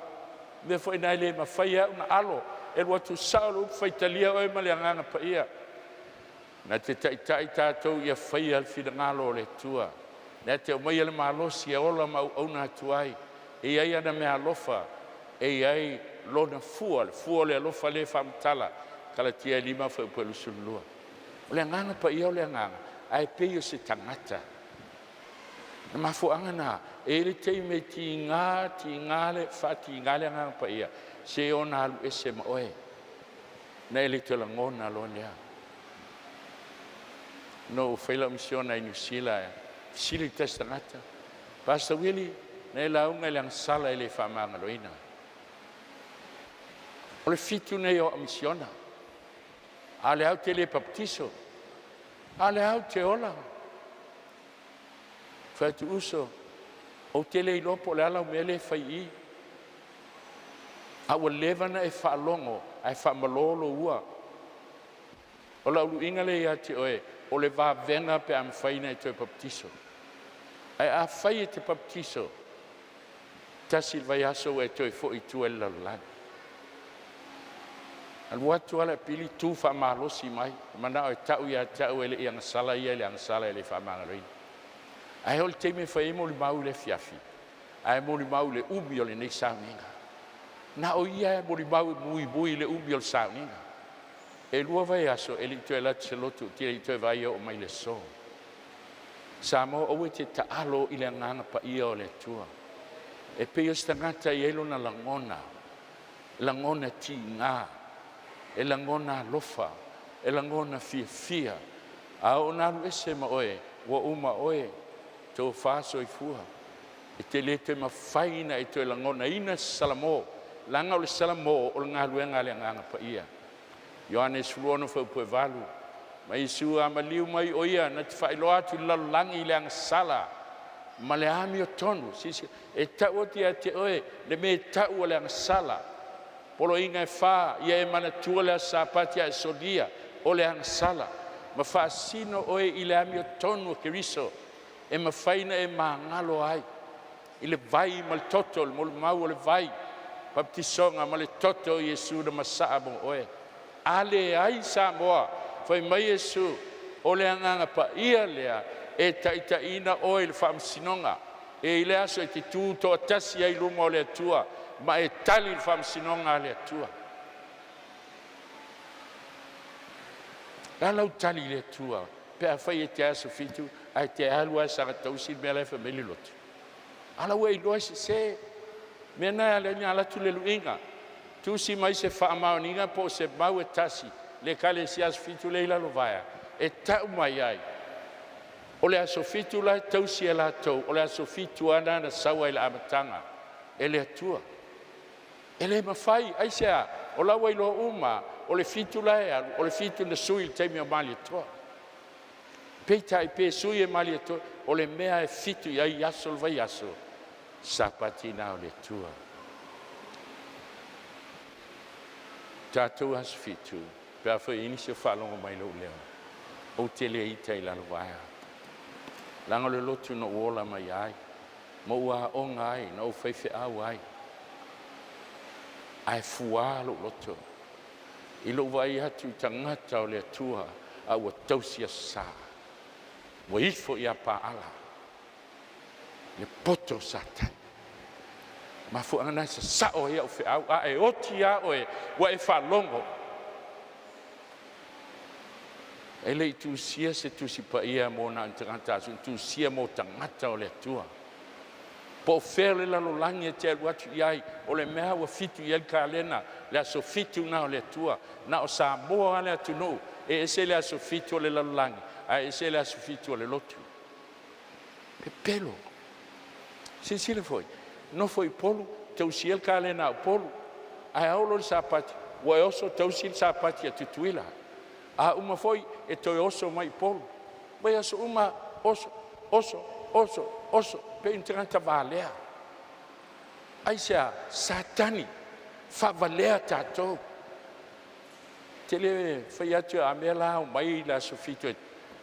le mea foi lena e le mafai e au ona alo, e alu atu sao le upu, faitalia oe ma le Agaga Paia. Na te taitai tatou ia faia le finagalo o le Atua, na te aumaia le malosi e ola ma auauna atu ai. E i ai ana meaalofa, e i ai lona fua, le fua o le alofa lea e faamatala, Kalatia 5:22. O le Agaga Paia o le Agaga, ae pei o se tagata. O le mafuaaga lena, e i ai le taimi e tiga, tiga le faatiga le Agaga Paia, se ona alu ese ma oe, ona e le toe lagona loa lea. Na ou fai lau misiona i Niu Sila, fesili le tasi tagata, Pastor Willie, na e lauga i le agasala e le faamagaloina. O le 7 nei o au misiona, a o lea ou te le papatiso, a o lea ou te ola. Fai atu, uso, ou te le iloa po o le a lau mea lea e fai i i, a ua leva ona e faalogo ae faamalo lou ua. O lau luiga lea ia te oe, o le vavega pe a mafai ona e toe papatiso. Ae afai e te papatiso, tasi le vaiaso ua e toe foi i tua i le lalolagi. Alu atu lava le apili tu faamalosi mai, manao e tau ia te au e le i agasala ia i le agasala e le faamagaloina. Ae oo i le taimi e fai ai molimau i le afiafi, ae molimau i le umi o lenei sauniga. Na o ia e molimau e muimui i le umi o le sauniga. E 2 vaiaso e le i toe alu atu i se lotu, ou te le i toe vaai e oo mai i le aso. Samoa, aua e te taalo i le Agaga Paia o le Atua. E pei o se tagata e i ai lona lagona, lagona tiga, e lagona alofa, e lagona fiafia. A oo ina alu ese ma oe, ua uma oe, tofa soifua. E te le toe mafai ona e toe lagonaina se salamo, leaga o le salamo o le galuega a le Agaga Paia. Ioane 16:8, ma Iesu a maliu mai o ia na te faailoa atu i le lalolagi le agasala ma le amiotonu. Silasila, e tau atu ia te oe le mea e tau o le agasala. Poloaiga e fa, ia e manatua le aso Sapati a e solia, o le agasala, ma faasino oe i le amiotonu a Keriso e mafai ona e magalo ai i le vai ma le toto, le molimau o le vai, baptisoga ma le toto o Iesu na masaa mo oe. A leai Samoa, fai mai Iesu, o le Agaga Paia lea e taitaiina oe i le faamasinoga. E i ai le aso e te tu toatasi ai i luma o le Atua ma e tali i le faamasinoga a le Atua. O le a lau tali i le Atua pe afai e te aso Fitu ae te alu lava e saga tausi le mea la e fai mai le lotu? A la ua e iloa e sese. O le mea lena e ala ai ona alu atu le luiga, tusi mai se faamaoniga po o se mau e tasi le Ekalesia Aso Fitu lea i Lalovaea e tau mai ai o le aso Fitu la e tausi e latou, o le aso Fitu lava lena na sau ai i le amataga e le Atua. E le mafai. Aisea? O la ua iloa uma lava o le 7 la e alu o le 7 na sui i le taimi o Malietoa. Peitai pe sui e Malietoa, o le mea e 7 i ai aso o le vaiaso, Sapati lena o le Atua. Tatou Aso Fitu, pe afai e i ai nisi o faalogo mai i lou leo, ou te le ita i Lalovaea, leaga o le lotu na ou ola mai ai, ma ou aoga ai, na ou faifeau ai, ae fua lou loto i lou vaai atu i tagata o le Atua a ua tausi aso Sa, ua ifo ia Paala le poto o Satani. Mafuaaga na e sasao ai au feau, a e oti lava oe ua e faalogo. E le i tusia se tusi paia mo na o ni tagata na tusia mo tagata o le Atua. Po o fea le lalolagi e te alu atu i ai, o le mea ua fitu i ai le kalena, le aso 7 lena o le Atua. Na o Samoa lava le atunuu e ese le aso 7 o le lalolagi ae ese le aso 7 o le lotu. Pepelo. Silasila foi, nofo i Upolu, tausia le kalena a Upolu, ae a oo loa i le Sapati ua e oso tausi le Sapati a Tutuila. A uma foi e toe oso mai i Upolu. Vaiaso uma oso, oso, oso, oso, pei ni tagata valea. Aisea? Satani, faavalea tatou. Ou te le fai atu a mea la omai le aso 7 i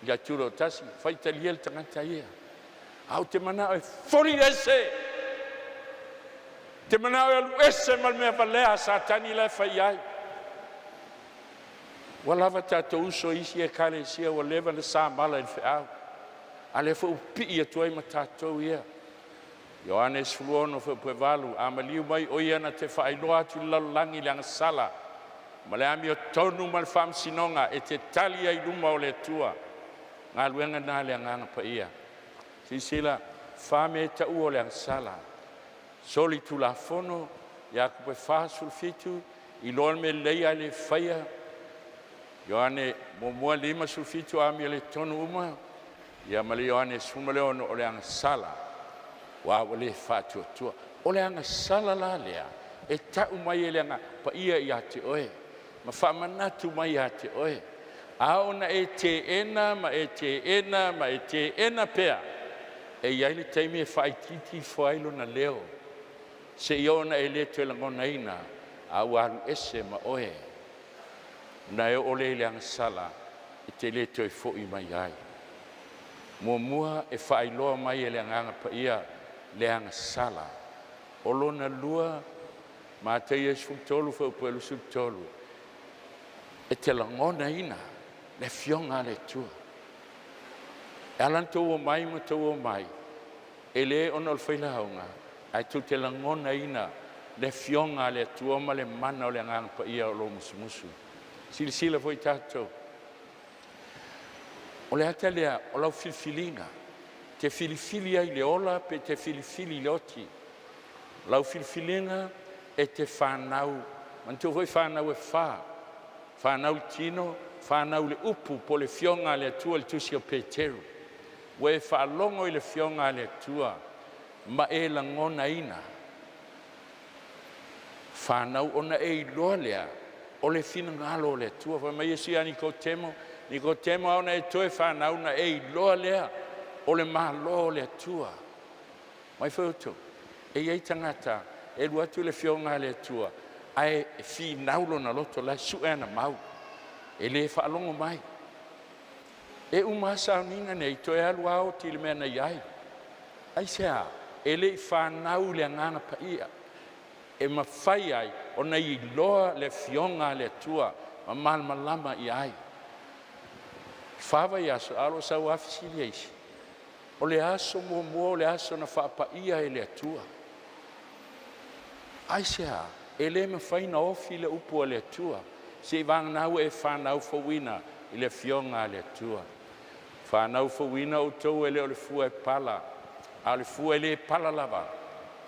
le tulotasi, faitalia le tagata ia. Ae ou te manao e foli le ese, ou te manao e alu ese ma le mea valea a Satani la e fai ai. Ua lava tatou uso i isi ekalesia ua leva na samala i le feau, a lea foi ua pipii atu ai ma tatou ia. Ioane 16:8, a maliu mai o Ia na te faailoa atu i le lalolagi le agasala ma le amiotonu ma le faamasinoga e te tali ai i luma o le Atua. O galuega lena a le Agaga Paia. Silasila, fa mea e taua o le agasala: solitulafono, Iakopo e 4:17, iloa le mea lelei ae le faia, Ioane 1:57, amiotonu uma, ia ma le Ioane 16, o le agasala aua ua le faatuatua. O le agasala la lea e tau mai e le Agaga Paia ia te oe ma faamanatu mai ia te oe. A oo ina e teena ma e teena ma e teena pea, e i ai le taimi e faaitiiti ifo ai lona leo seia oo ina e le toe lagonaina a ua alu ese ma oe, ona e oo lea i le agasala e te le toe foi mai ai. Muamua, e faailoa mai e le Agaga Paia le agasala. O lona lua, Mataia 13 fuaiupu 23, e te lagonaina le Afioga a le Atua. E ala ona outou omai ma outou omai, e le ona o le failauga, ae tou te lagonaina le Afioga a le Atua ma le mana o le Agaga Paia o lo o musumusu. Silasila foi tatou, o le ata lea o lau filifiliga, e te filifili ai i le ola pe te filifili i le oti. O lau filifiliga e te fanau, manatua foi fanau e fa, fanau i le tino, fanau i le upu po o le Afioga a le Atua i le tusi a Peteru. Ua e faalogo i le Afioga a le Atua ma e lagonaina fanau ona e iloa lea o le finagalo o le Atua. Fai mai Iesu ia Nikotemo, Nikotemo a ona e toe fanau ona e iloa lea o le Malo o le Atua. Mai foi outou, e i ai tagata e alu atu le Afioga a le Atua ae finau lona loto la e sue ana mau, e le faalogo mai. E uma lava sauniga nei toe alu lava oti i le mea na i ai. Aisea? E le i fanau i le Agaga Paia e mafai ai ona iloa le Afioga a le Atua ma malamalama i ai. 4 vaiaso a o lo o sau lava fesili a isi. O le aso muamua o le aso na faapaia e le Atua. Aisea? E le mafai ona ofi le upu a le Atua seiavagana ua e fanau fouina i le Afioga a le Atua. Fanau fouina outou e le o le fua e pala, a o le fua e le pala lava,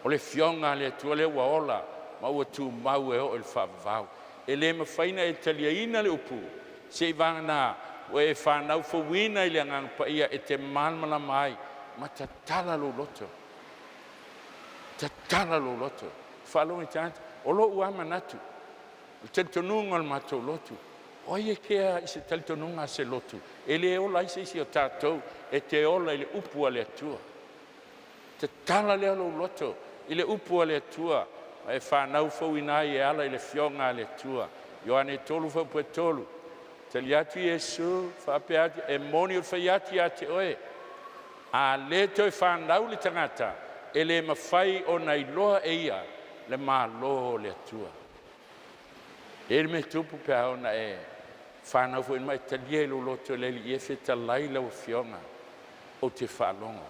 o le Afioga a le Atua lea ua ola ma ua tumau e oo i le faavavau. E le mafai ona e taliaina le upu seiavagana ua e fanau fouina i le Agaga Paia e te malamalama ai ma tatala lou loto, tatala lou loto. Faalogo i tagata, o lou lava manatu, o le talitonuga o le matou lotu, o ai e kea i se talitonuga a se lotu? E le ola ai se isi o tatou e te ola i le upu a le Atua. Tatala lea o lou loto i le upu a le Atua ma e fanau fouina ai e ala i le Afioga a le Atua. Ioane 3:3, tali atu Iesu faapea atu, e moni ou te fai atu ia te oe, a le toe fanau le tagata, e le mafai ona iloa e ia le Malo o le Atua. E i ai le mea e tupu pe a ona e fanau foi ma e talia i lou loto e le Alii e fetalai lau Afioga, ou te faalogo.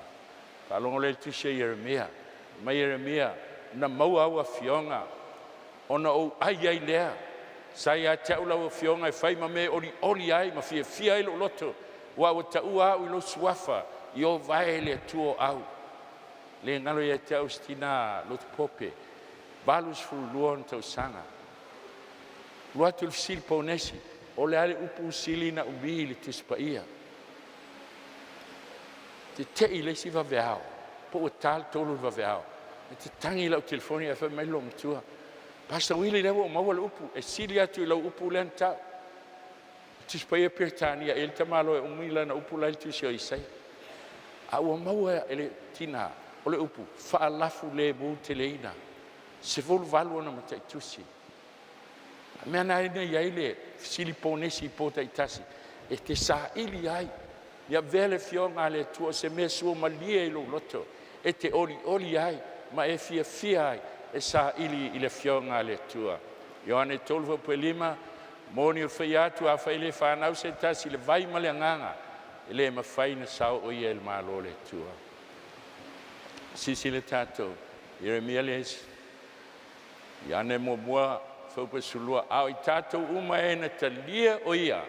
Faalogo lea i le tusi a Ieremia, mai Ieremia, na maua au afioga, ona ou ai ai lea. Sa ia te au lau afioga e fai ma mea e olioli ai ma fiafia ai lou loto, aua ua taua au i lou suafa, Ieova e le Atua o au. Le galo ia te au si tina lotu pope, 82 ona tausaga. Alu atu i le fesili ponesi, o le a le upu sili na umi i le Tusi Paia? Tete'i i le isi vaveao, po ua ta le 3 i le vaveao, e tatagi lau telefoni ae fai mai le loomatua, “Pastor Uili, lea ua ou maua le upu e sili atu i lau upu lea na tau.” Tusi Paia Peretania e i ai le tamaloa e umi lana upu la e i le tusi o Isaia. A ua maua e le tina o le upu faalafulemu teleina, 18 ona mataitusi. O le mea lena na i ai le fesili ponesi i po taitasi e te saili ai, ia avea le Afioga a le Atua o se mea suamalie i lou loto e te olioli ai ma e fiafia ai e saili i le Afioga a le Atua. Ioane 3:5, moni ou te fai atu, afai e le fanau se tasi i le vai ma le Agaga, e le mafai ona sao o ia i le Malo o le Atua. Silasila tatou, Ieremia le isi, Ioane muamua fuaiupu 12, a o i tatou uma e na talia o Ia,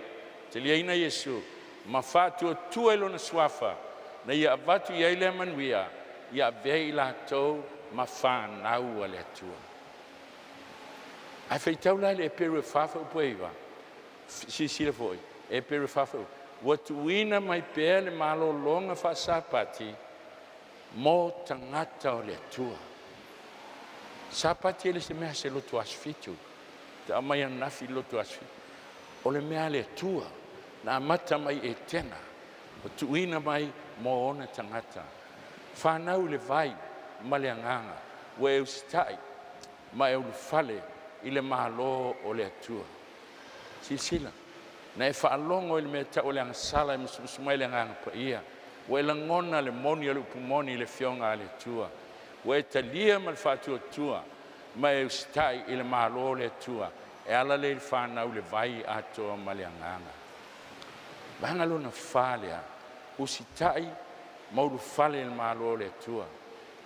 taliaina Iesu ma faatuatua i Lona Suafa, na ia avatu i ai lea manuia, ia avea i latou ma fanau a le Atua. Ae faitau la i le Eperu e 4:9, silasila foi, Eperu e 4:9, ua tuuina mai pea le malologa faasapati mo tagata o le Atua. Sapati e le o se mea a se lotu Aso Fitu, te aumai ananafi i le lotu Aso Fitu. O le mea a le Atua na amata mai i Etena, ua tuuina mai mo ona tagata. Fanau i le vai ma le agaga, ua e usitai ma e ulufale i le Malo o le Atua. Silasila, na e faalogo i le mea e tau o le agasala e musumusu mai le Agaga Paia, ua e lagona le moni o le upu moni i le Afioga a le Atua, ua e talia ma le faatuatua ma e usitai i le Malo o le Atua e ala lea i le fanau i le vai atoa ma le agaga. Vaega lona fa lea, usitai ma ulufale i le Malo o le Atua.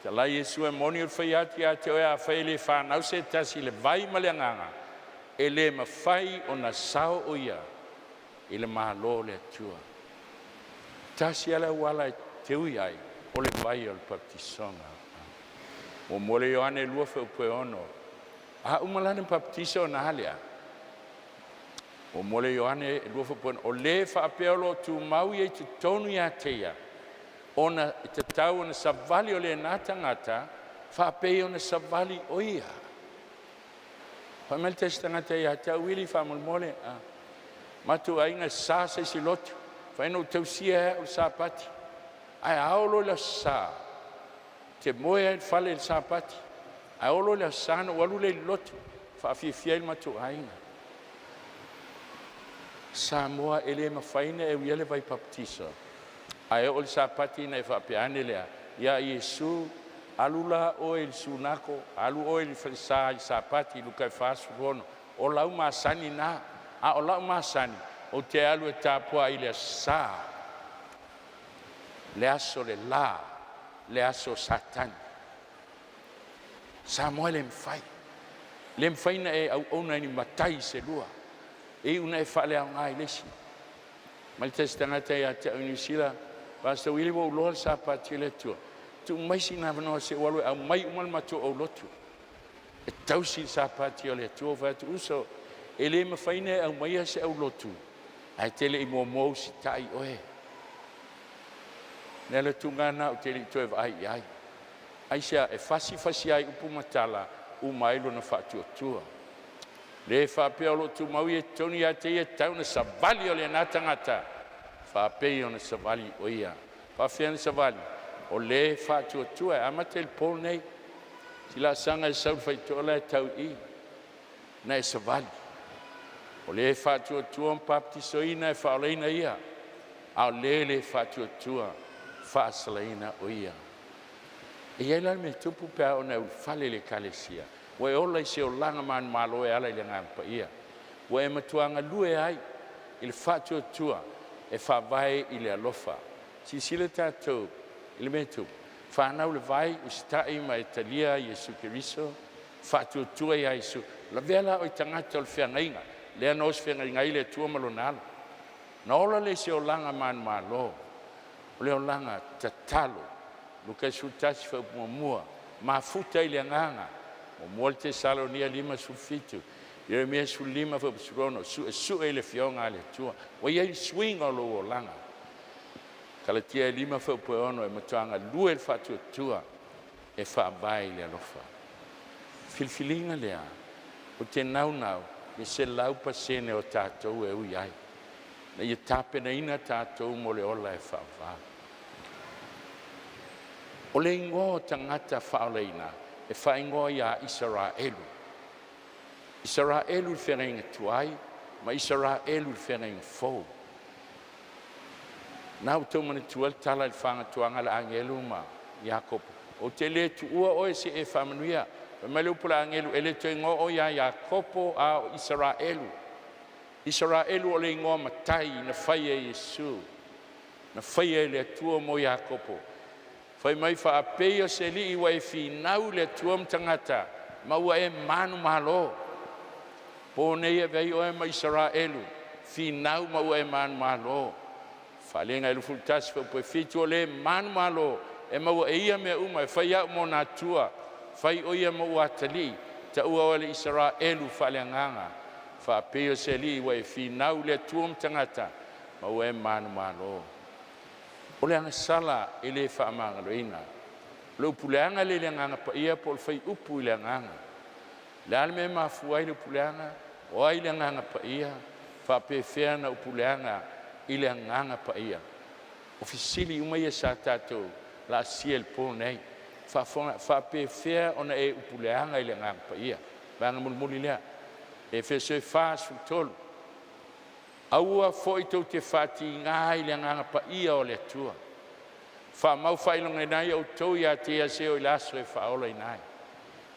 Fetalai Iesu e moni ou te fai atu ia te oe, afai e le fanau se tasi i le vai ma le agaga, e le mafai ona sao o ia i le Malo o le Atua. Tasi lava le auala e te ui ai, o le vai o le papatisoga. Muamua le Ioane 2:6. A uma la ona papatiso ona a lea? Muamua le Ioane 2:6, o le faapea o lo o tumau ia i totonu ia te ia, ona e tatau ona savali o lena tagata faapei ona savali o ia. Fai mai le tasi tagata ia te au, Uili, faamolemole, a matou aiga e sa se isi lotu, fai na ou tausia e au le Sapati, ae a oo loa i le Aso Sa, ou te moe lava i le fale i le Sapati, ae oo loa i le Aso Sa ona ou alu lea i le lotu e faafiafia ai le matou aiga. Samoa e le mafai ona e uia le vai papatiso, ae oo i le Sapati ona e faapea ane lea, ia Iesu, alu la oe i le sunako, alu oe i le falesa i le Sapati, Luka e 46, o lau masani na, a o lau masani, ou te alu e tapuai i le Aso Sa, le aso le la, le aso o Satani. Samoa e le mafai, le mafai ona e auauna i ni matai se lua, e iu ina e faaleaoga i le isi. Mai le tasi tagata ia te au i Niu Sila, Pastor Uili, ua ou iloa le Sapati o le Atua, tuu mai sina avanoa se i ou alu e aumai uma le matou aulotu e tausi le Sapati o le Atua. Ou fai atu, uso, e le mafai ona e aumaia se aulotu ae te le i muamua usitai oe. Le alu atuga lena ou te le i toe vaai i ai. Aisea? E fasi fasi lava i upu ma tala, uma ai lona faatuatua. Le faapea o lo o tumau ia i totonu ia te ia, e tatau ona savali o lena tagata faapei ona savali o ia. Faafefea ona savali? O le faatuatua e amata i le po nei, si laasaga e sau i le faitotoa la e tau i i, na e savali. O le faatuatua ma papatisoina e faaolaina ia, a o le le faatuatua, faasalaina o ia. E i ai la le mea tupu pe a oo ina e ulufale i le Ekalesia, ua e ola i se olaga manumalo e ala i le Agaga Paia, ua e matua galue ai i le faatuatua e faavae i le alofa. Silasila tatou i le mea e tupu, Fanau le vai, usitai ma e talia Iesu Keriso, faatuatua ia Iesu. Lavea la oe i tagata o le feagaiga, lea na oso feagaiga ai le Atua ma lona alo. Na ola lea i se olaga manumalo, o le olaga tatalo. Luka 11 fuaiupu 1, mafuta i le agaga. 1 Tesalonia 5:17, Ieremia 15 fuaiupu 16, su'esu'e i le Afioga a le Atua. Ua i ai le suiga o lou olaga. Kalatia 5 fuaiupu 6, e matua galue i le faatuatua e faavae i le alofa. Filifiliga lea ou te naunau i le 100% o tatou e ui ai, ina ia tapenaina tatou mo le ola e faavavau. O le igoa o tagata faaolaina e faaigoa ia Isaraelu. Isaraelu i le feagaiga tuai ma Isaraelu i le feagaiga fou. Na ua outou manatua le tala i le fagatuaga a le agelu ma Iakopo, ou te le tuua oe seia e faamanuia. Fai mai le upu a le agelu, e le toe igoa oe ia Iakopo a o Isaraelu. Isaraelu o le igoa matai na faia e Iesu, na faia e le Atua mo Iakopo. Fai mai faapei o se alii ua e finau i le Atua ma tagata ma ua e manumalo. Po nei e avea ai oe ma Isaraelu, finau ma ua e manumalo. Faaaliga 21 fuaiupu 7, o le manumalo e maua e ia mea uma, e fai A'u ma ona Atua, fai o ia ma ou atalii, taua oe o le Isaraelu faaleagaga. Faapei o se alii ua e finau i le Atua ma tagata ma ua e manumalo. O le agasala e le faamagaloina. O le upu leaga lea i le Agaga Paia po o le faaiupu i le Agaga. O le a le mea e mafua ai le upu leaga? O ai le Agaga Paia? E faapefea ona upu leaga i le Agaga Paia? O fesili uma ia sa tatou laasia i le po nei. Faafofoga, e faapefea ona e upu leaga i le Agaga Paia? Vaega mulimuli lea, Efeso 4:13. Aua foi tou te faatiga i le Agaga Paia o le Atua, faamau faailogaina ai outou ia te Ia seia oo i le aso e faaolaina ai.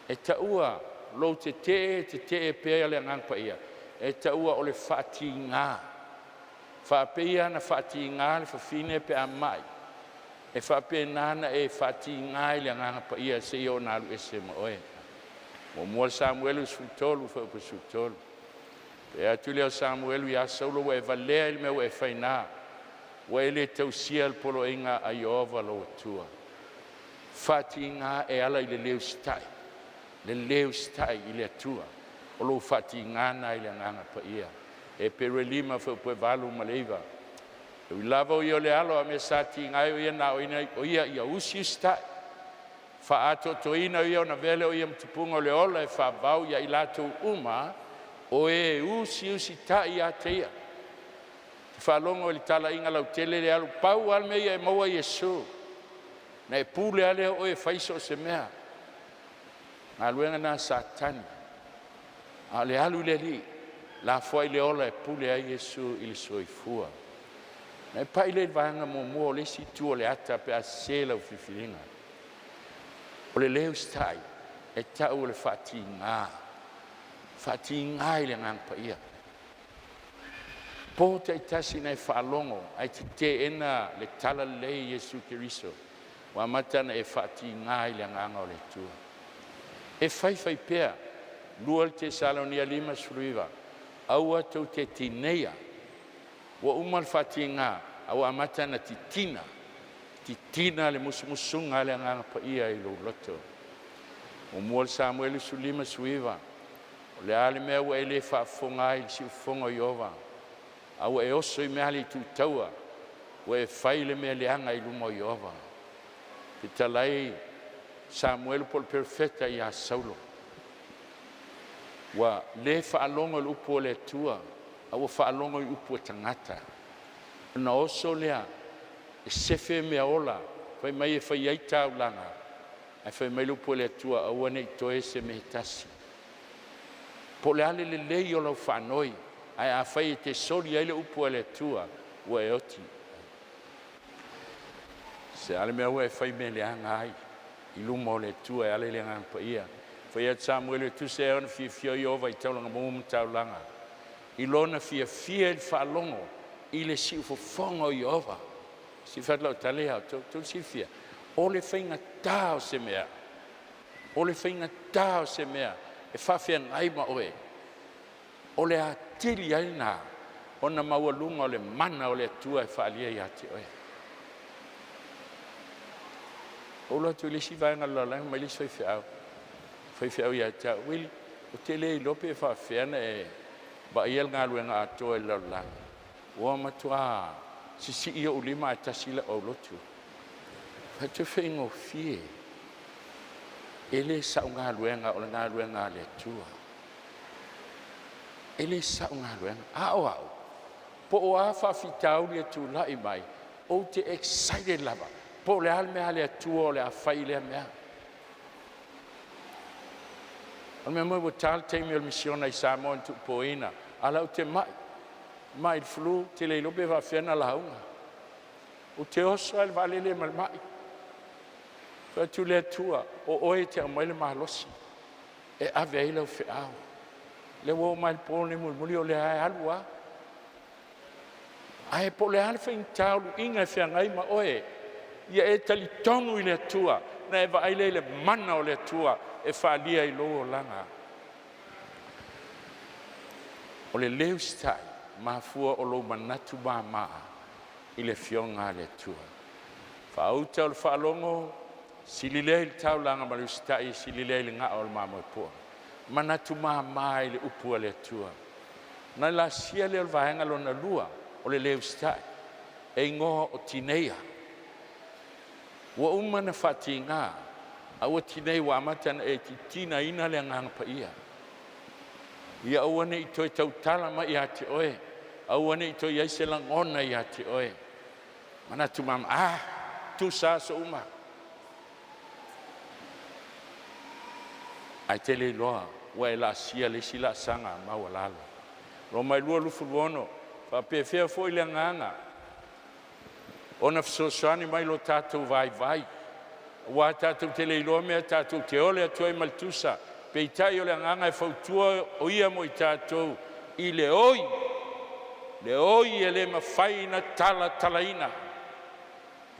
E taua lou tetee, tetee pea le Agaga Paia, e taua o le faatiga. Faapei ona faatiga le fafine pe a mai, e faapena ona e faatiga i le Agaga Paia seia oo ina alu ese ma oe. 1 Samuelu 13 fuaiupu 13. Faapea atu lea o Samuelu ia Saulo, “Ua e valea i le mea ua e fai na. Ua e le tausia le poloaiga a Ieova lou Atua.” Faatiga e ala i le le usitai, le le usitai i le Atua. O lou faatiga lena i le Agaga Paia. Eperu 5 fuaiupu 8 ma le 9. E ui lava o ia o le alo, a o mea sa tiga ai o ia na o ia ia usiusitai, faaatoatoaina o ia ona avea lea o ia ma tupuga o le ola e faavavau ia i latou uma o e usiusitai ia te ia. E faalogo i le talaiga lautele le alu, pau lava le mea ia e maua Iesu, ona e pule lava lea o oe e fai so o se mea. O galuega na a Satani, a o le alu i le Alii, lafoai le ola e pule ai Iesu i le soifua. Ona e pai lea i le vaega muamua o le isi itu o le ata pe a sese lau filifiliga. O le le usitai e tau o le faatiga, faatiga i le Agaga Paia. Po taitasi na e faalogo ae te teena le talalelei i Iesu Keriso, ua amata ona e faatiga i le Agaga o le Atua. E faifai pea. 2 Tesalonia 5:19, aua tou te tineia. Ua uma le faatiga a ua amata ona titina, titina le musumusuga a le Agaga Paia i lou loto. 1 Samuelu 15:19, O le a le mea ua e le faafofoga ai i le siufofoga o Ieova, a ua e oso i mea a le itu taua, ua e fai le mea leaga i luma o Ieova. Fetalai Samuelu po o le perofeta ia Saulo, ua le faalogo i le upu a le Atua, a ua faalogo i upu a tagata. Ona oso lea e sefe meaola fai mai e fai ai taulaga, ae fai mai le upu a le Atua, aua ne i toe se mea e tasi. Po o le a le lelei o lau faanoi, ae afai e te soli ai le upu a le Atua, ua e oti. Se a le mea ua e fai mea leaga ai i luma o le Atua e ala i le Agaga Paia? Fai atu Samuelu, e tusa ea ona fiafia o Ieova i taulaga mu ma taulaga, i lona fiafia i le faalogo i le siufofoga o Ieova. Se i fai atu lau tala ia outou, tou te silafia, O le faigata o se mea, o le faigata o se mea e faafeagai ma oe, o le atili ai lena ona maualuga o le mana o le Atua e faaalia ia te oe. Ou alu atu i le isi vaega o le lalolagi, fai mai le isi faifeau, faifeau ia te au, Uili, ou te le iloa pe faafefea ona e vaaia le galuega atoa i le lalolagi, ua matua sisii ou lima ae tasi lau aulotu. Fai atu e faigofie, e le sa'u galuega o le galuega a le Atua. E le sa'u galuega, a o au, po o a faafitauli e tulai mai, ou te excited lava, po o le a le mea a le Atua o le a fai i lea mea. O le mea moni ua ta le taimi o le misiona i Samoa na tuupoina, a o lea ou te mai, mai i le flu, ou te le iloa pe faafefea ona lauga. Ou te oso lava i le vaalele ma le mai. Fai atu le Atua, o oe e te aumai le malosi e ave ai lau feau. Lea ua oo mai le po lenei mulimuli o lea lava e alu a. Ae po o le a le faigata o luiga e feagai ma oe, ia e talitonu i le Atua ona e vaai lea i le mana o le Atua e faaalia i lou olaga. O le le usitai e mafua o lou manatu mama i le Afioga a le Atua. Faauta o le faalogo, sili lea i le taulaga ma le usitai, e sili lea i le ga'o o le mamoe poa. Manatu mama i le upu a le Atua. Ona laasia lea o le vaega lona lua o le le usitai, e igoa o Tineia. Ua uma ona faatiga, a ua tinei ua amata ona e titinaina le Agaga Paia. Ia aua ne i toe tautala mai ia te oe, aua ne i toe i ai se lagona ia te oe. Manatu mama, a tusa aso uma. Ae te le iloa ua e laasia le isi laasaga maualalo. Roma e 26, faapefea foi le agaga ona fesoasoani mai lo tatou vaivai, aua tatou te le iloa mea tatou te ole atu ai ma le tusa. Peitai o le Agaga e fautua o Ia mo i tatou i le oi, le oi e le mafai ona talatalaina.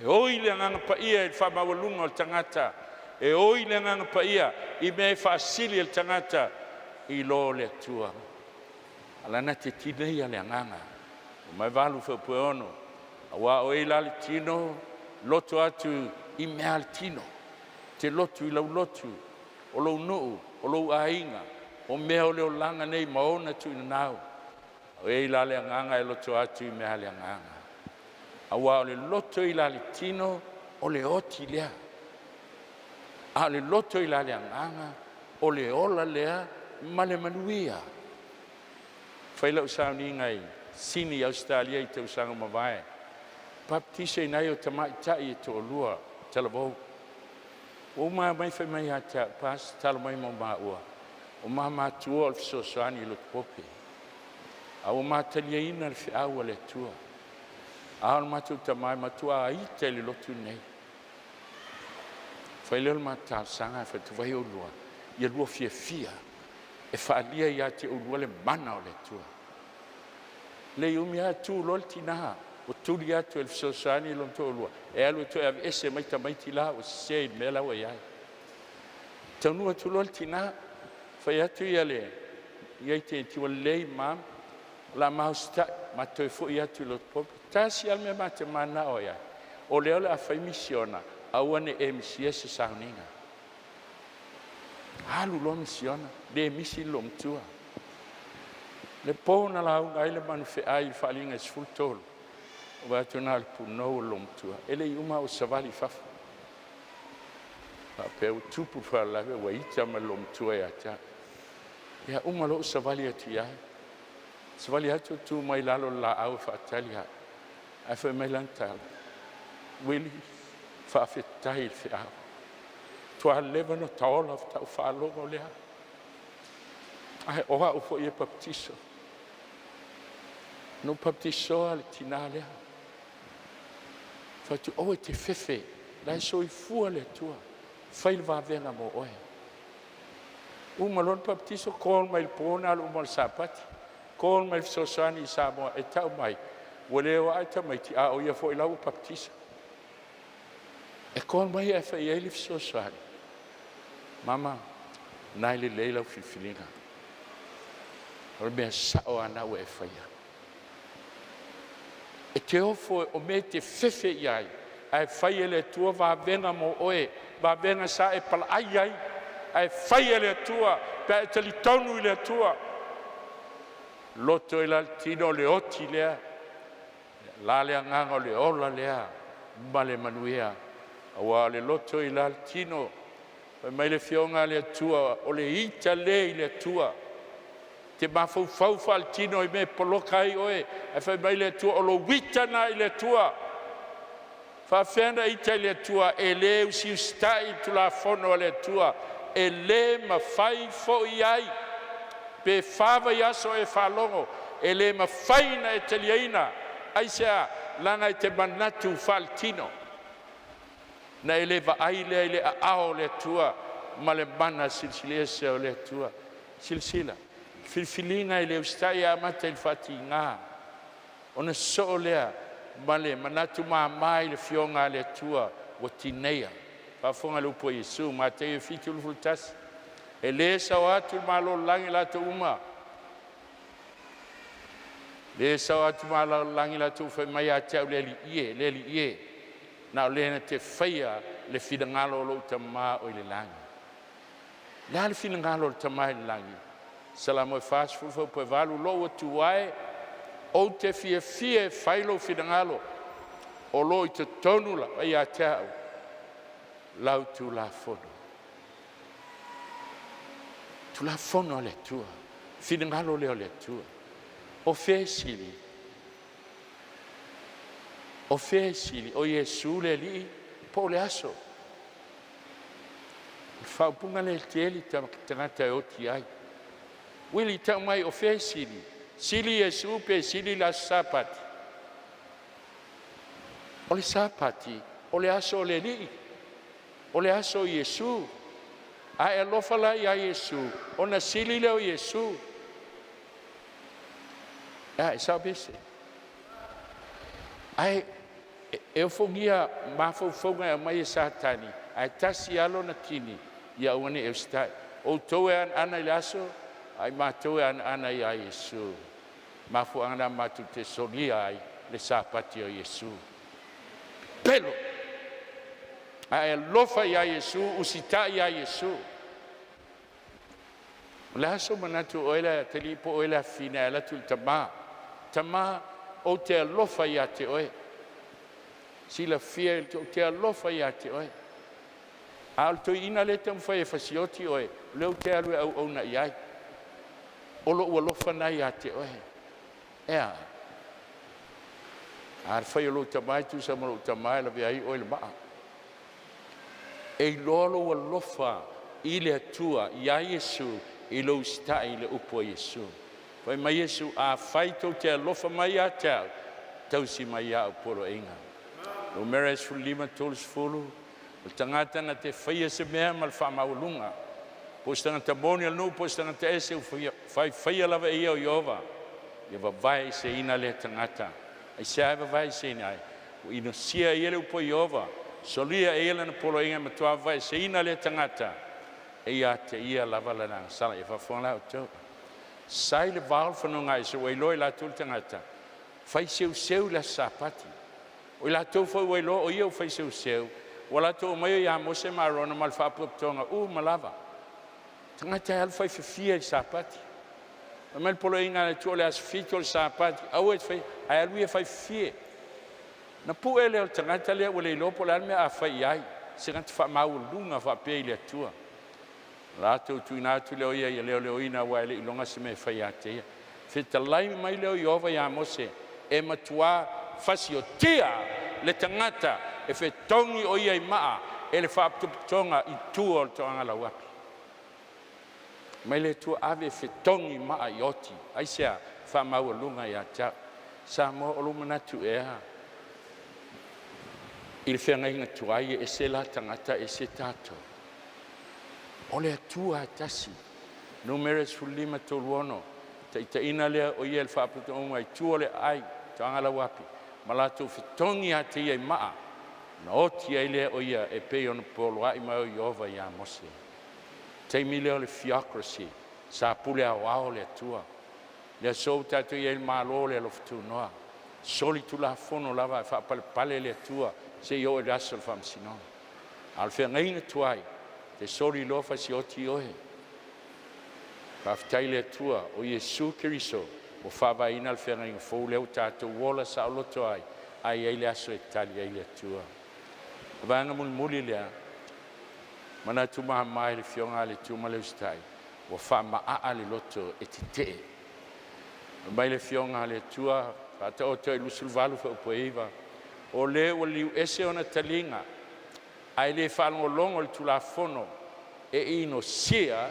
E oi le Agaga Paia i le faamaualuga o le tagata, e oi le Agaga Paia i mea e faasili e le tagata i lo le Atua. A na te tineia le Agaga. Roma e 8 fuaiupu e 6, aua o e i la le tino, loto atu i mea a le tino, te lotu i lau lotu, o lou nuu, o lou aiga, o mea o le olaga nei ma ona tuinanau. O e i la le Agaga e loto atu i mea a le Agaga. Aua o le loto i la le tino, o le oti lea, a o le loto i la le Agaga, o le ola lea ma le manuia. Fai lau sauniga i Sini, Ausetalia i tausaga ua mavae, bapetiseina ai o tamaitai e toalua talavou. Ua uma mai fai mai ia te au, “Pastor, tatalo mai mo maua, o ma matua o le fesoasoani i lotu pope, a ua ma taliaina le feau a le Atua. A o le matou tama e matua ita i le lotu lenei.” Fai lea o le matou talosaga, ae fai atu, vaai oulua, ia lua fiafia e faaalia ia te oulua le mana o le Atua. Le umi ae tu loa le tina ua tuli atu e le fesoasoani lona toalua e alu e toe aveese mai tamaiti la ua sese i le mea la ua i ai. Taunuu atu loa le tina, fai atu ia le ia ua lelei ma o le a ma usitai, ma toe foi atu i lotu pope. Tasi lava le mea ma te mananao ai, o lea o le a fai misiona, aua ne i e misia se sauniga. Alu loa misiona, le misi le loomatua. Le po na lauga ai le manufeai i le faaaliga e 13, ou vaai atu na o le punou o le loomatua. E le i uma ae ua savali i fafo. Faapea ua tupu le faalavelave ua ita mai le loomatua ia te au. Ia uma loa ou savali atu i ai, savali atu o tu mai lalo o le laau e faatali atu, ae fai mai lana tala, “Uili, faafetai i le feau. Ua matua leva ona ta ola faatoa ou faalogo lea, ae o au foi e papatiso.” Na ou papatisoa le tina lea. Fai atu, aua e te fefe, o la e soifua le Atua, fai le vavega mo oe. Uma loa ona papatiso, call mai i le po lena o le uma o le Sapati, call mai le fesoasoani i Samoa e tau mai, ua le o ae tamaiti, a o ia foi la ua papatiso. E call mai ae fai i ai le fesoasoani. Mama, na e lelei lau filifiliga. O le mea sao lava na ua e faia. E te ofo o mea e te fefe i ai, ae fai e le Atua vavega mo oe, vavega sa e palaai ai, ae fai e le Atua pe a e talitonu i le Atua. Loto i la le tino o le oti lea, la le agaga o le ola lea ma le manuia. Aua o le loto i la le tino, fai mai le Afioga a le Atua, o le ita lea i le Atua. E te mafaufau faaletino i mea e poloka ai oe, ae fai mai le Atua, o lou ita lena i le Atua. E faafefea ona ita i le Atua? E le usiusitai i le Tulafono a le Atua, e le mafai foi ai pe fa vaiaso o e faalogo, e le mafai ona e taliaina. Aisea? Leaga e te manatu faaletino, na e le vaai lea i le aao o le Atua ma le mana silisili ese o le Atua. Silasila, filifiliga e le usitai e amata i le faatiga, ona sosoo lea ma le manatu mama i le Afioga a le Atua ua tineia. Faafofoga i le upu a Iesu, Mateo 7:21, e le sao atu i le Malo o le lagi i latou uma, le sao atu i le Malo o le lagi latou uma fai mai ia te au, le Alii e, le Alii e, na o le na te faia le finagalo o lou Tama o i le lagi. O le a le finagalo o le Tama i le lagi? Salamo 40 fuaiupu 8, Lou Atua e, ou te fiafia e fai lou finagalo, o lo o i totonu lava ia te au lau Tulafono. Tulafono a le Atua, finagalo lea o le Atua. O fea e sili? O fea e sili? O Iesu le Alii po o le aso? O le faaupuga lea e tele tagata e oti ai. Uili, tau mai o fea e sili? Sili Iesu pe sili le aso Sapati? O le Sapati, o le aso o le Alii, o le aso o Iesu. A e alofa la ia Iesu, ona sili lea o Iesu. A e sao Bese? Ae e ofogia mafaufauga e aumai e Satani, ae tasi lava lona tini, ia aua ne i e usitai. Outou e anaana i le aso, ae matou e anaana ia Iesu. Mafuaaga na matou te solia ai le Sapati o Iesu. Pelo! A e alofa ia Iesu, usitai ia Iesu. O le a sou manatu o oe le atalii po o oe le afafine e alu atu i le tama, tama ou te alofa ia te oe, silafia ou te alofa ia te oe. A o le toeaina lea e taumafai e fasioti oe, o lea ou te alu e auauna i ai. O lou alofa lena ia te oe. E a? A le fai o lou tama e tusa ma lou tama e lavea ai oe i le maa. E iloa lou alofa i le Atua iā Iesu i lou usitai i le upu a Iesu. Fai mai Iesu, afai tou te alofa mai ia te au, tausi mai au poloaiga. Numera 15, 30, o le tagata na te faia se mea ma le faamaualuga, po o se tagata moni o le nuu po o se tagata ese ua faifaia lava e ia o Ieova, ia vavaeeseina lea tagata. Aisea e vavaeeseina ai? Ua inosia e ia le upu a Ieova, solia e ia lana poloaiga e matua vavaeeseina lea tagata e ia te ia lava lana agasala. Ia faafofoga la outou. Sa i le vao le fanoga ese ua iloa e latou le tagata fai seuseu i le aso Sapati. O i latou foi ua iloa o ia ua fai seuseu, ua latou aumaia ia Mose ma Arona ma le faalapotopotoga uma lava. Tagata e alu fai fafie i le Sapati. Fai mai le poloaiga a le Atua o le aso 7 o le Sapati, aua e te faia, ae alu ia fai fafie. Na pue lea o le tagata lea ua le iloa po o le a le mea a fai i ai, se tagata faamaualuga faapea i le Atua. Latou tuuina atu lea o ia ia leoleoina aua e le i iloga se mea e fai ia te ia. Fetalai mai lea o Ieova ia Mose, e matua fasiotia le tagata e fetogi o ia i maa e le faalapotopotoga i tua o le toaga lauapi. Mai le Atua ave e fetogi maa i oti. Aisea? Faamaualuga ia te au. Samoa, o lou manatu ea i le feagaiga tuai e ese la tagata ese tatou. O le Atua e tasi. Numera 15, 36, taitaiina lea o ia i le faalapotopotoga i tua o le aai, toaga lauapi, ma latou fetogi ia te ia i maa. Ona oti ai lea o ia e pei ona poloai mai o Ieova iā Mose. Taimi lea o le theocracy, sa pule aoao le Atua. Le aso ua tatou i ai i le Malo o le alofa tunoa, solitulafono lava ae faapalepale le Atua seia oo i le aso o le faamasinoga. A o le feagaiga tuai, e te soli loa fasioti oe. Faafetai i le Atua o Iesu Keriso ua faavaeina le feagaiga fou lea ua tatou ola saoloto ai, ae i ai le aso e tali ai le Atua. O le vaega mulimuli lea, manatu mama i le Afioga ia Leatinuu ma le usitai, ua faama'a le loto e tete'e. Fai mai le Afioga a le Atua, Faataoto i le 28 fuaiupu e 9, “O le ua liuese ona taliga ae le faalogologo i le tulafono, e inosia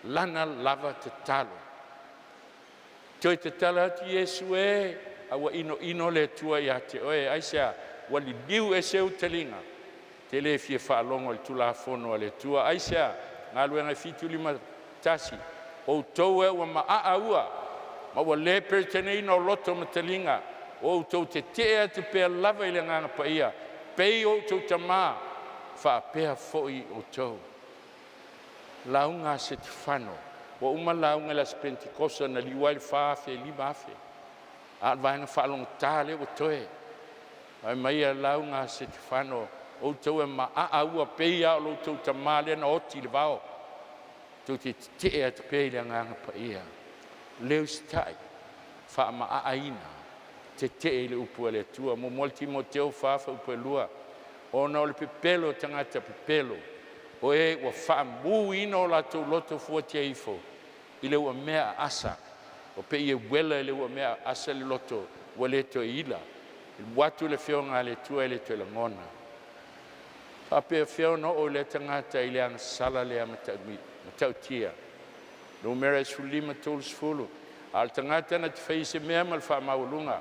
lana lava tatalo.” Toe tatala atu Iesu e, a ua inoino le Atua ia te oe. Aisea? Ua liliu ese ou taliga, e te le fia faalogo i le tulafono a le Atua. Aisea? Galuega 7:51, outou e ua ma'a ua ma ua le pereteneina o loto ma taliga, ua outou tete'e atu pea lava i le Agaga Paia, pei o outou tama, faapea foi outou. Lauga a Setefano, ua uma le lauga i le aso Pentekosa na liu ai le 4,000 i le 5,000, a o le vaega faalogogata lea ua totoe. Fai mai le lauga a Setefano, outou e ma'a ua pei lava o lo outou tama lea na oti i le vao, tou te tetee atu pea i le Agaga Paia, le usitai, faamaaaina, tetee i le upu a le Atua. 1 Timoteo 4 fuaiupu 2, ona o le pepelo o tagata pepelo, o e ua faamuina o latou loto fuatia ifo i le uamea aasa. Ua pei e uela i le uamea aasa le loto ua le toe ila, e alu atu le Afioga a le Atua e le toe lagona. E faapefea ona oo lea tagata i le agasala lea matautia? Numera 15, 30. A o le tagata na te faia se mea ma le faamaualuga,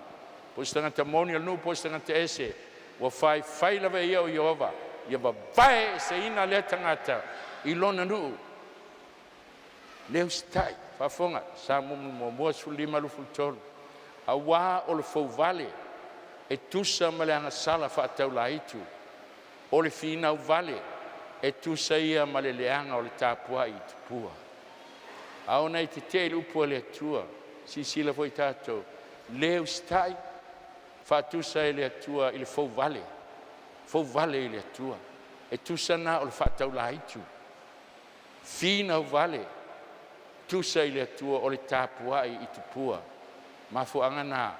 po o se tagata moni o le nuu po o se tagata ese, ua faifai lava e ia o Ieova, ia vavaeeseina lea tagata i lona nuu. Le usitai, faafofoga Samoa 1, 15, 23, aua o le fouvale e tusa ma le agasala faataulaitu, o le finau vale, e tusa ia ma le leaga o le tapuai i tupua. A ona e tetee i le upu a le Atua, silasila foi tatou, le usitai, faatusa e le Atua i le fouvale, fouvale i le Atua, e tusa lena o le faataulaitu, finau vale, tusa i le Atua o le tapuai i tupua. Mafuaaga na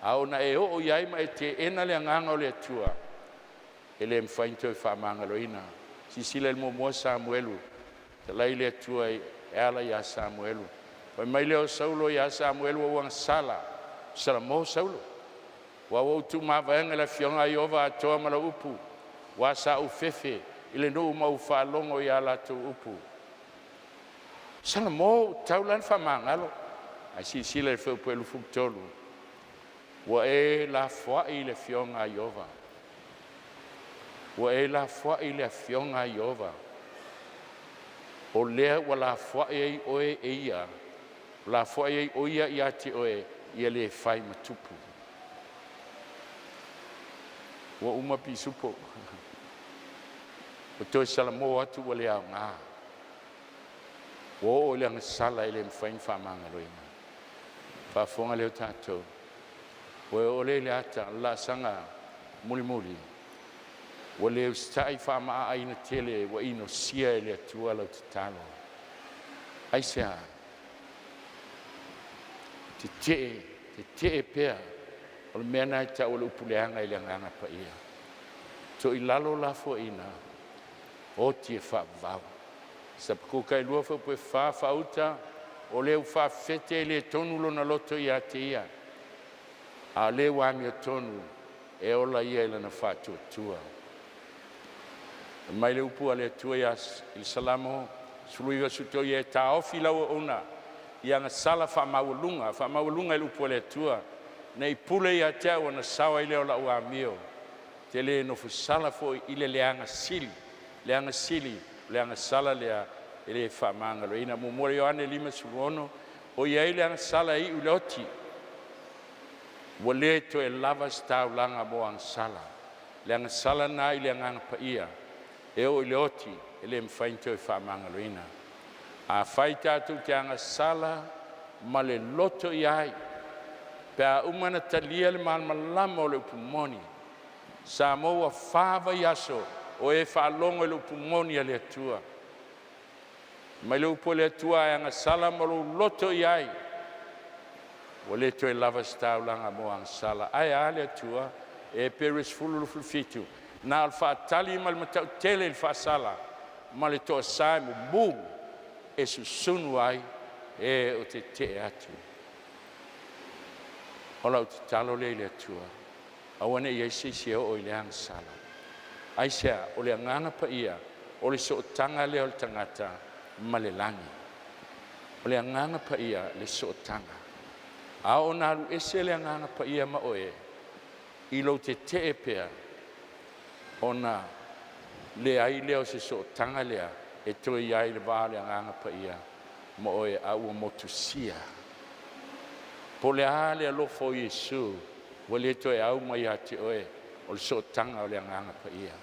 a ona e oo i ai ma e teena le agaga o le Atua, e le mafai ona toe faamagaloina. Silasila i le 1 Samuelu, fetalai le Atua e ala ia Samuelu. Fai mai lea o Saulo ia Samuelu, “Ua ou agasala.” Salamo Saulo, “Aua ua ou tumavaega i le afioaga a Ieova atoa ma lau upu, aua sa ou fefe i le nuu ma ou faalogo i a latou upu.” Salamo ua tatau la ona faamagalo. Ae silasila i le fuaiupu 23, ua e lafoai i le afioga a Ieova, ua e lafoai i le afioga a Ieova, o lea ua lafoai ai oe e ia, lafoai ai oe e ia ia te oe, ia le fai ma tupu. Ua uma pisupo, ua toe salamo atu ua le aoga, ua oo i le agasala e le mafai ona faamagaloina. Faafofoga lea o tatou, ua e oo lea i le ata o le laasaga mulimuli, ua le usitai faamaaaina tele, ua inosia e le Atua lau tatalo. Aisea? Tetee, tetee pea. O le mea lena e tau o le upu leaga i le Agaga Paia. Toilalo lafoaiina, oti e faavavau. Hapakuka 2 fuaiupu 4, faauta, o le ua faafefete e le tonu lona loto ia te ia, a o le ua amiotonu, e ola ia i lona faatuatua. Fai mai le upu a le Atua i le Salamo 19, “Ia e taofi lau auauna i agasala faamaualuga, faamaualuga i le upu a le Atua, ne i pule ia te au ona sao ai lea o lau amio. Ou te le nofosala foi i le leaga sili. Leaga sili, o le agasala lea e le faamagaloina. 1 Ioane 5:16, O i ai le agasala e iu i le oti, ua le toe lava se taulaga mo agasala. Le agasala lena i le Agaga Paia e oo i le oti e le mafai ona toe faamagaloina. Afai tatou te agasala ma le loto i ai, pe a uma ona talia le malamalama o le upu moni, Samoa ua fa vaiaso o e faalogo i le upu moni a le Atua. Fai mai le upu a le Atua, a e agasala ma lou loto i ai, ua le toe lava se taulaga mo agasala. Ae a le Atua? Eperu 10:27, na o le faatali ma le matautele i le faasala ma le toasa e mumu e susunu ai e o tetee atu. O lau tatalo lea i le Atua, aua ne i i ai se isi e oo i lea agasala. Aisea? O le Agaga Paia, o le sootaga lea o le tagata ma le lagi. O le Agaga Paia le sootaga. A oo ina alu ese le Agaga Paia ma oe i lou tetee pea, ona leai lea o se sootaga lea e toe i ai i le va o le Agaga Paia ma oe, a ua motusia. Po o le a le alofa o Iesu, ua le toe au mai ia te oe o le sootaga o le Agaga Paia.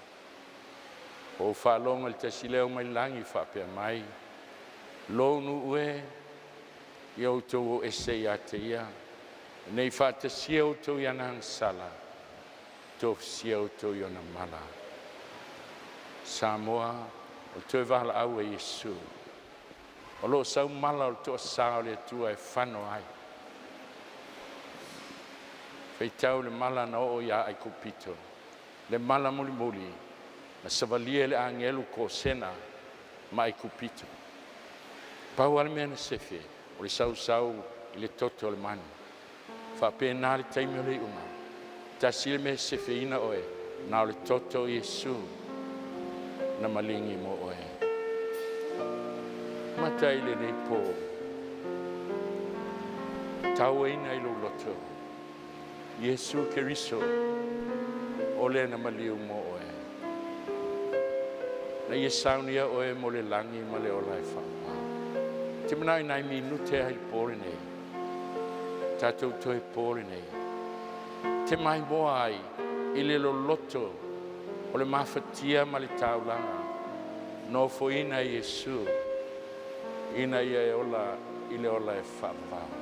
Ua ou faalogo i le tasi leo mai le lagi o faapea mai, “Lou nuu e, ia outou o ese ia te ia, ne i faatasia outou i ana agasala, tofusia outou i ona mala.” Samoa, o le toe valaau a Iesu, o lo o sau mala o le toasa o le Atua e fano ai. Faitau le mala na oo ia Aikupito, le mala mulimuli na savalia e le agelu Kosena ma Aikupito. Pau lava le mea na sefe, o le sausau i le toto o le manu. E faapena le taimi o le iuga, tasi le mea e sefeina oe, na o le toto o Iesu na maligi mo oe. Mata i lenei po, tauaina i lou loto, Iesu Keriso o le na maliu mo oe. Na ia saunia oe mo le lagi ma le ola e faavavau. Ou te manao i nai minute lava i le po lenei, tatou toe po lenei, te maimoa ai i le loloto o le mafatia ma le taulaga nofoina e Iesu ina ia e ola i le ola e faavavau.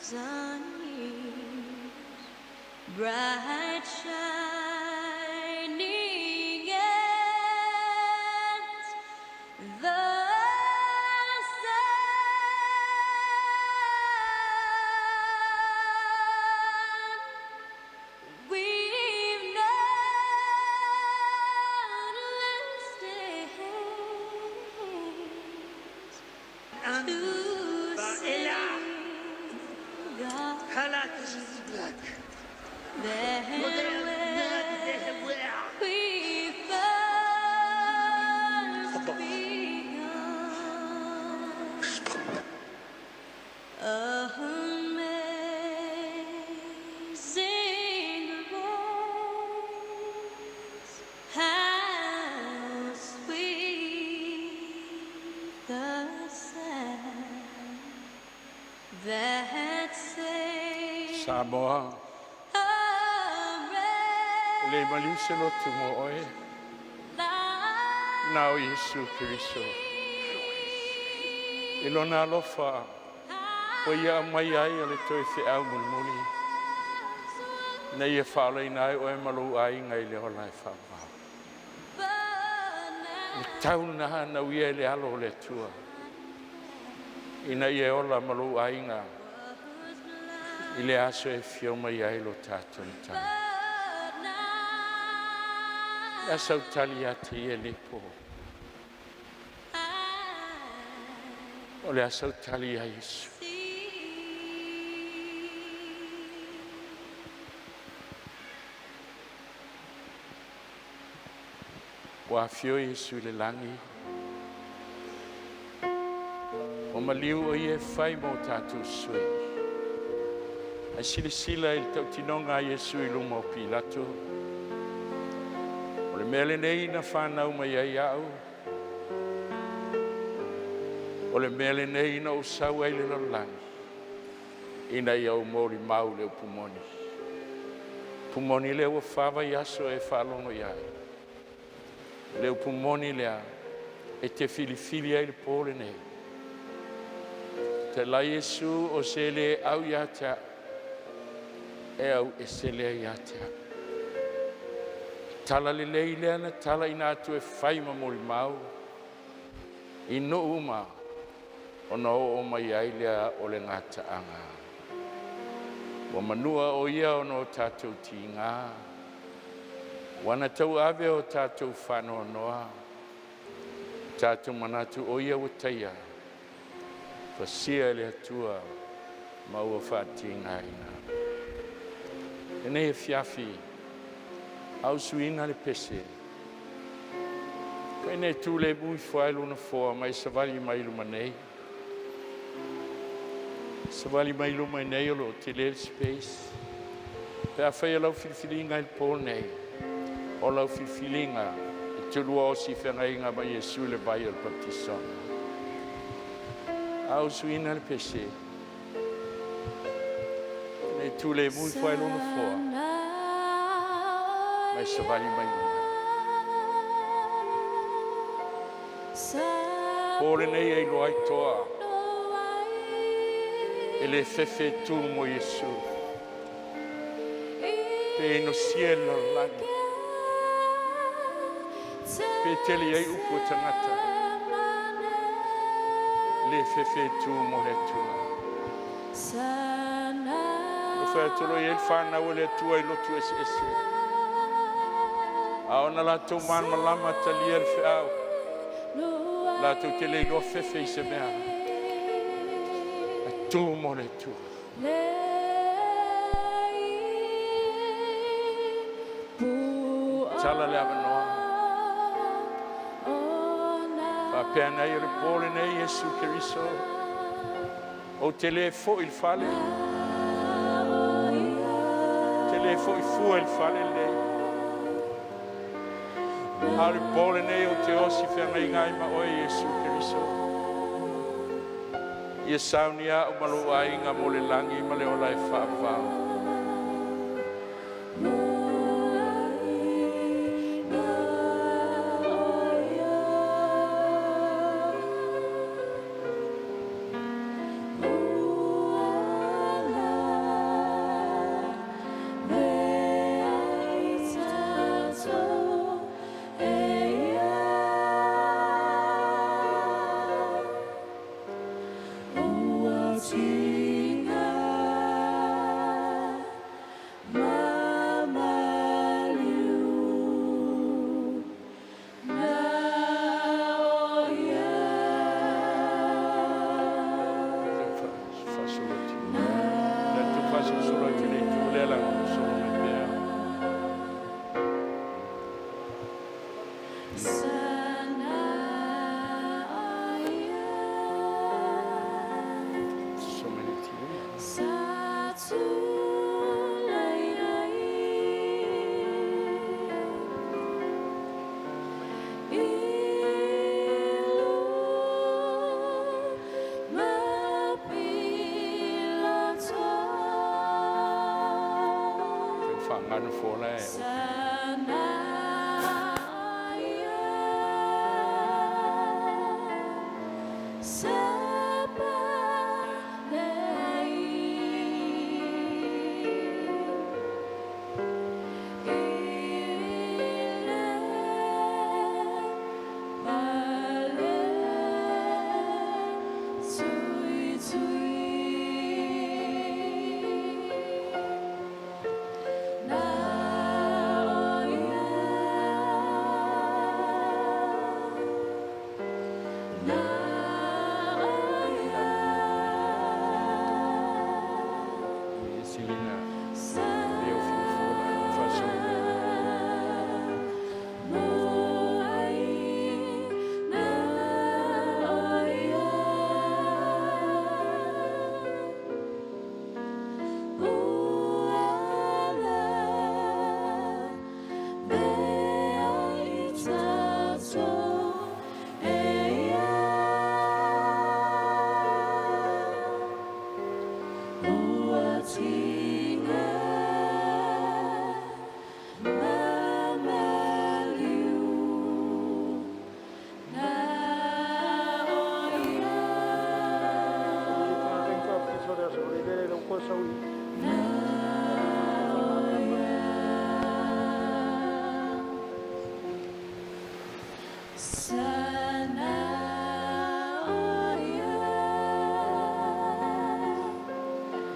Thousand years, bright shining as the sun. We've known less days to sing of than when we first begun. Amazing grace, how sweet the sound that saved Samoa, a e le maliu se loto mo oe, wretch na o Iesu Keriso. like I lona alofa, ua ia aumaia ai o le toe feau mulimuli, ina ia faaolaina ai oe ma lou aiga i le ola e faavavau. Le tau lena na uia e le alo o le Atua, ina ia e ola ma lou aiga i le aso e afio mai ai lo tatou Matai. O le a sau tali ia te ia i lenei po? O le a sau tali ia Iesu? Ua afio Iesu i le lagi, ua maliu o ia e fai mo tatou sui. Ae silasila i le tautinoga a Iesu i luma o Pilato. O le mea lenei na whanau mai ai au, o le mea lenei na ou sau ai i le lalolagi, ina ia ou molimau i le upu moni. Upu moni lea ua fa vaiaso e faalogo i ai. Le upu moni lea e te filifili ai le pō lenei. Fetalai Iesu o se le au ia te au, e au ese lea ia te au. Tala lelei lea na talaina atu e fai ma molimau, i nuu uma ona oo mai ai lea o le gataaga. Ua manua o ia ona o tatou tiga, ua na tauave o tatou faanoanoa, tatou manatu o ia ua taia, pasia e le Atua ma ua faatigaina. Lenei afiafi, a usuina le pese, Fai nei tu le mui ifo ai lona foa ma e savali mai i luma nei. Savali mai luma nei o lo o tele le space. Pe afai o lau filifiliga i le pō nei, o lau filifiliga e te lua osi feagaiga ma Iesu i le vai o le baptisoga. A usuina le pese, nei tu le mui ifo ai lona foa ma e savali mai luma. Po lenei e iloa ai toa, e le fefe e tu mo Iesu. Pe inosia e le lalolagi, pe tele ai upu o tagata, le fefe e tu mo le Atua. O fai atu loa i ai le whanau e le Atua i lotu eseese. A ona latou malamalama talia le feau, latou te le iloa fefe i se mea. E tu mo le Atua. Tala le avanoa. Faapea nei o le pō lenei Iesu Keriso. Ou te le foi i le fale. Te le foi fua i le fale lenei. A o le pō lenei ou te osi feagaiga ai ma oe Iesu Keriso. Ia saunia au ma lou aiga mo le lagi ma le ola e faavavau. faasolosolo atu i le itu lea lagolosolo mai pea. Soso mai le itu. Tau faagano fola e E silina le o fiu fola e faasolo mai.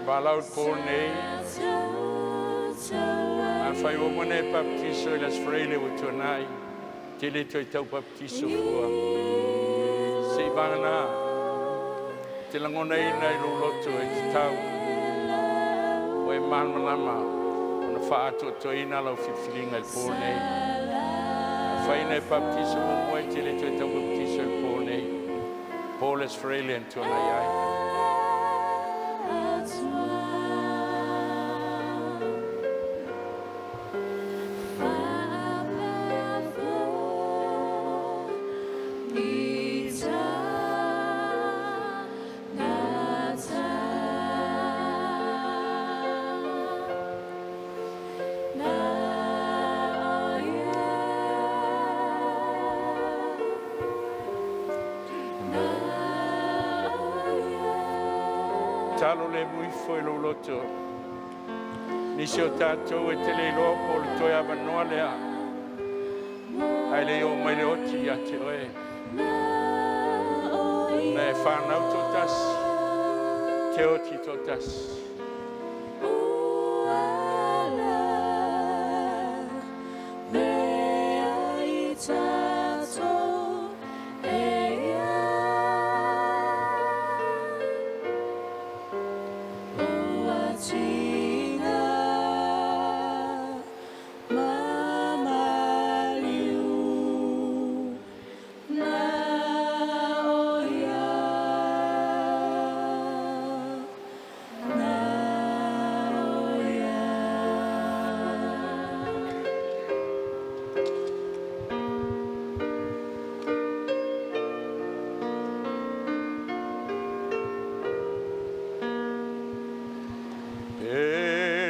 Valaau i le po lenei, afai ua uma ona e papatiso i le Aso Faraile ua tuanai, e te le toe tau papatiso fua. Seivagana e te lagonaina i lou loto e tatau ua e malamalama ona faaatoatoaina lau filifiliga i le po lenei. Afai na e papatiso muamua, e te le toe tau papatiso i le po lenei, po o le Aso Faraile na tuanai ai. Talo le muifo i lou loto. Nisi o tatou e te le iloa po o le toe avanoa lea, ae le i oo mai le oti ia te oe. Na e fanau toatasi, te oti toatasi.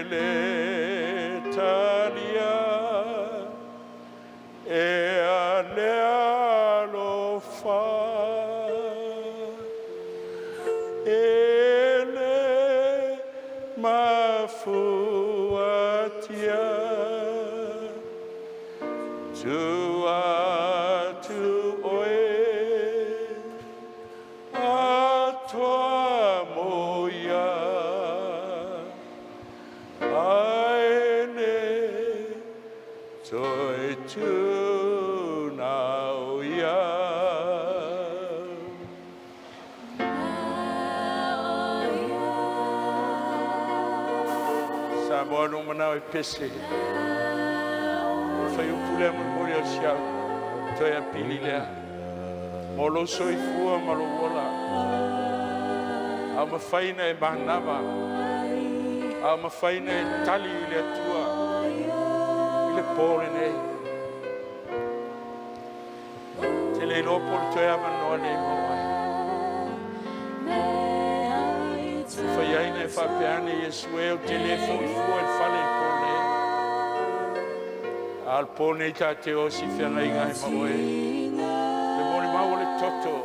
Pele talia e a le alofa e le mafuatia tu atu oe atoa moia ae le toe tunao ia. Samoa na ou manao e pese. O le fuaiupu lea mulimuli o si au toe apili lea. Mo lou soifua ma lou ola. A mafai ona e manava, a mafai ona e tali i le Atua i le po lenei. Ou te le iloa po o le toe avanoa lenei mo oe. E mafai ai ona e faapea ane, Iesu e, ou te le foi fua i le fale i le po nei. A o le po nei tatou te osi feagaiga ai ma oe. Le molimau o le toto,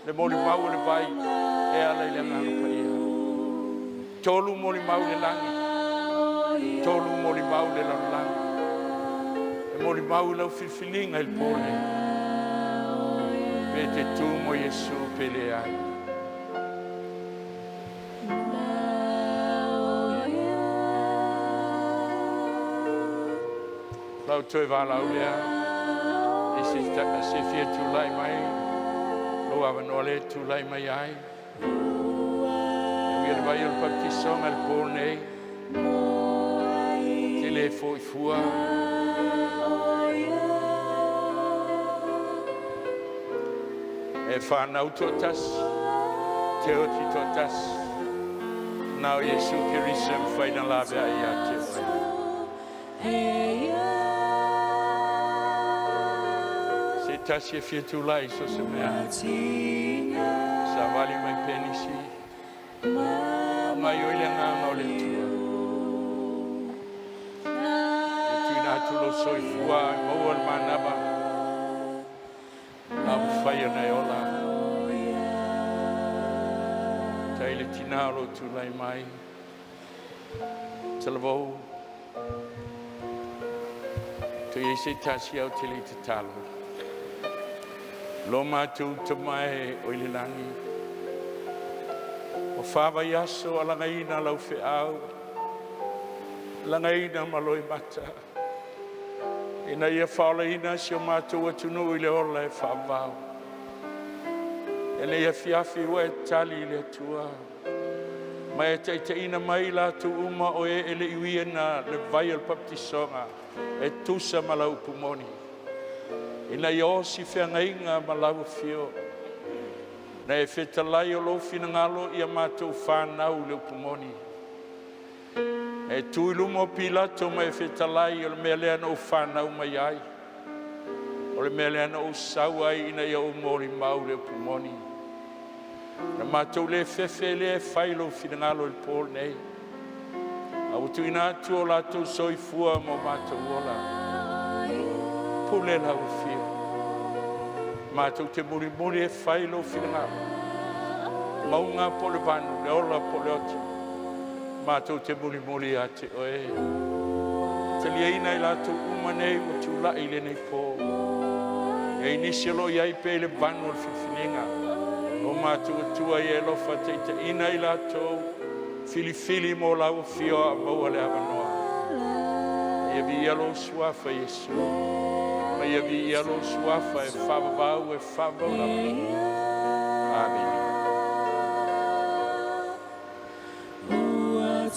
le molimau o le vai e ala i le Agaga Paia. Tolu molimau i le lagi, tolu molimau i le lalolagi. E molimau i lau filifiliga i le po lenei. Pe te tu mo Iesu pe leai. Lau toe valaau lea, i se fia tulai mai, lou avanoa lea e tulai mai ai. E ui le vai o le papatisoga le po nei, te le foi fua. E whanau toatasi, te oti toatasi. Na o Iesu Keriso e mawhai na lawe ai ia te oe. Se tasi e fia tulai so se mea. Sa vali mai penisi. A mai o ile ngā o le Atua. E tuina atu lo soifua e maua le manava. A mawhai ana e ola. Tai le tina o lo tulai mai. Talavou. Tu i se tasi au te le te talo. Lo mātou tamae o i le langi. O whawa aso a langaina lau wheau. Langaina ma loi mata. Ina ia whaolaina si o mātou atunu i le ola e whaavau. E le ia fiafi ua e tali i le Atua. Ma e taitaina mai latou uma o e e le iuia na le vai o le papatisoga e tusa ma lau upu moni. Ina ia osi feagaiga ma lau afio. Na e fetalai o lou finagalo ia matou whanau le upu moni. E tu i luma o Pilato ma e fetalai o le mea lea na ou whanau mai ai. O le mea lea na ou sau ai ina ia ou molimau le upu moni. Na matou le fefe le fai lou finagalo i le po nei. A ua tuuina atu o latou soifua mo matou ola. Pule lau afio. Matou te mulimuli e fai lou finagalo. Mauga po le vanu, le ola po le oti. Matou te mulimuli ia te oe. Taliaina i latou uma nei ua tulai i lenei po. E nisi o lo o iai pe i le vanu o le filifiliga. O matou Atua ia e alofa taitaina i latou filifili mo lau afio a maua le avanoa. Ia viia lou suafa Iesu. Ma ia viia lou suafa e faavavau e faavavau lava. Amene. Ua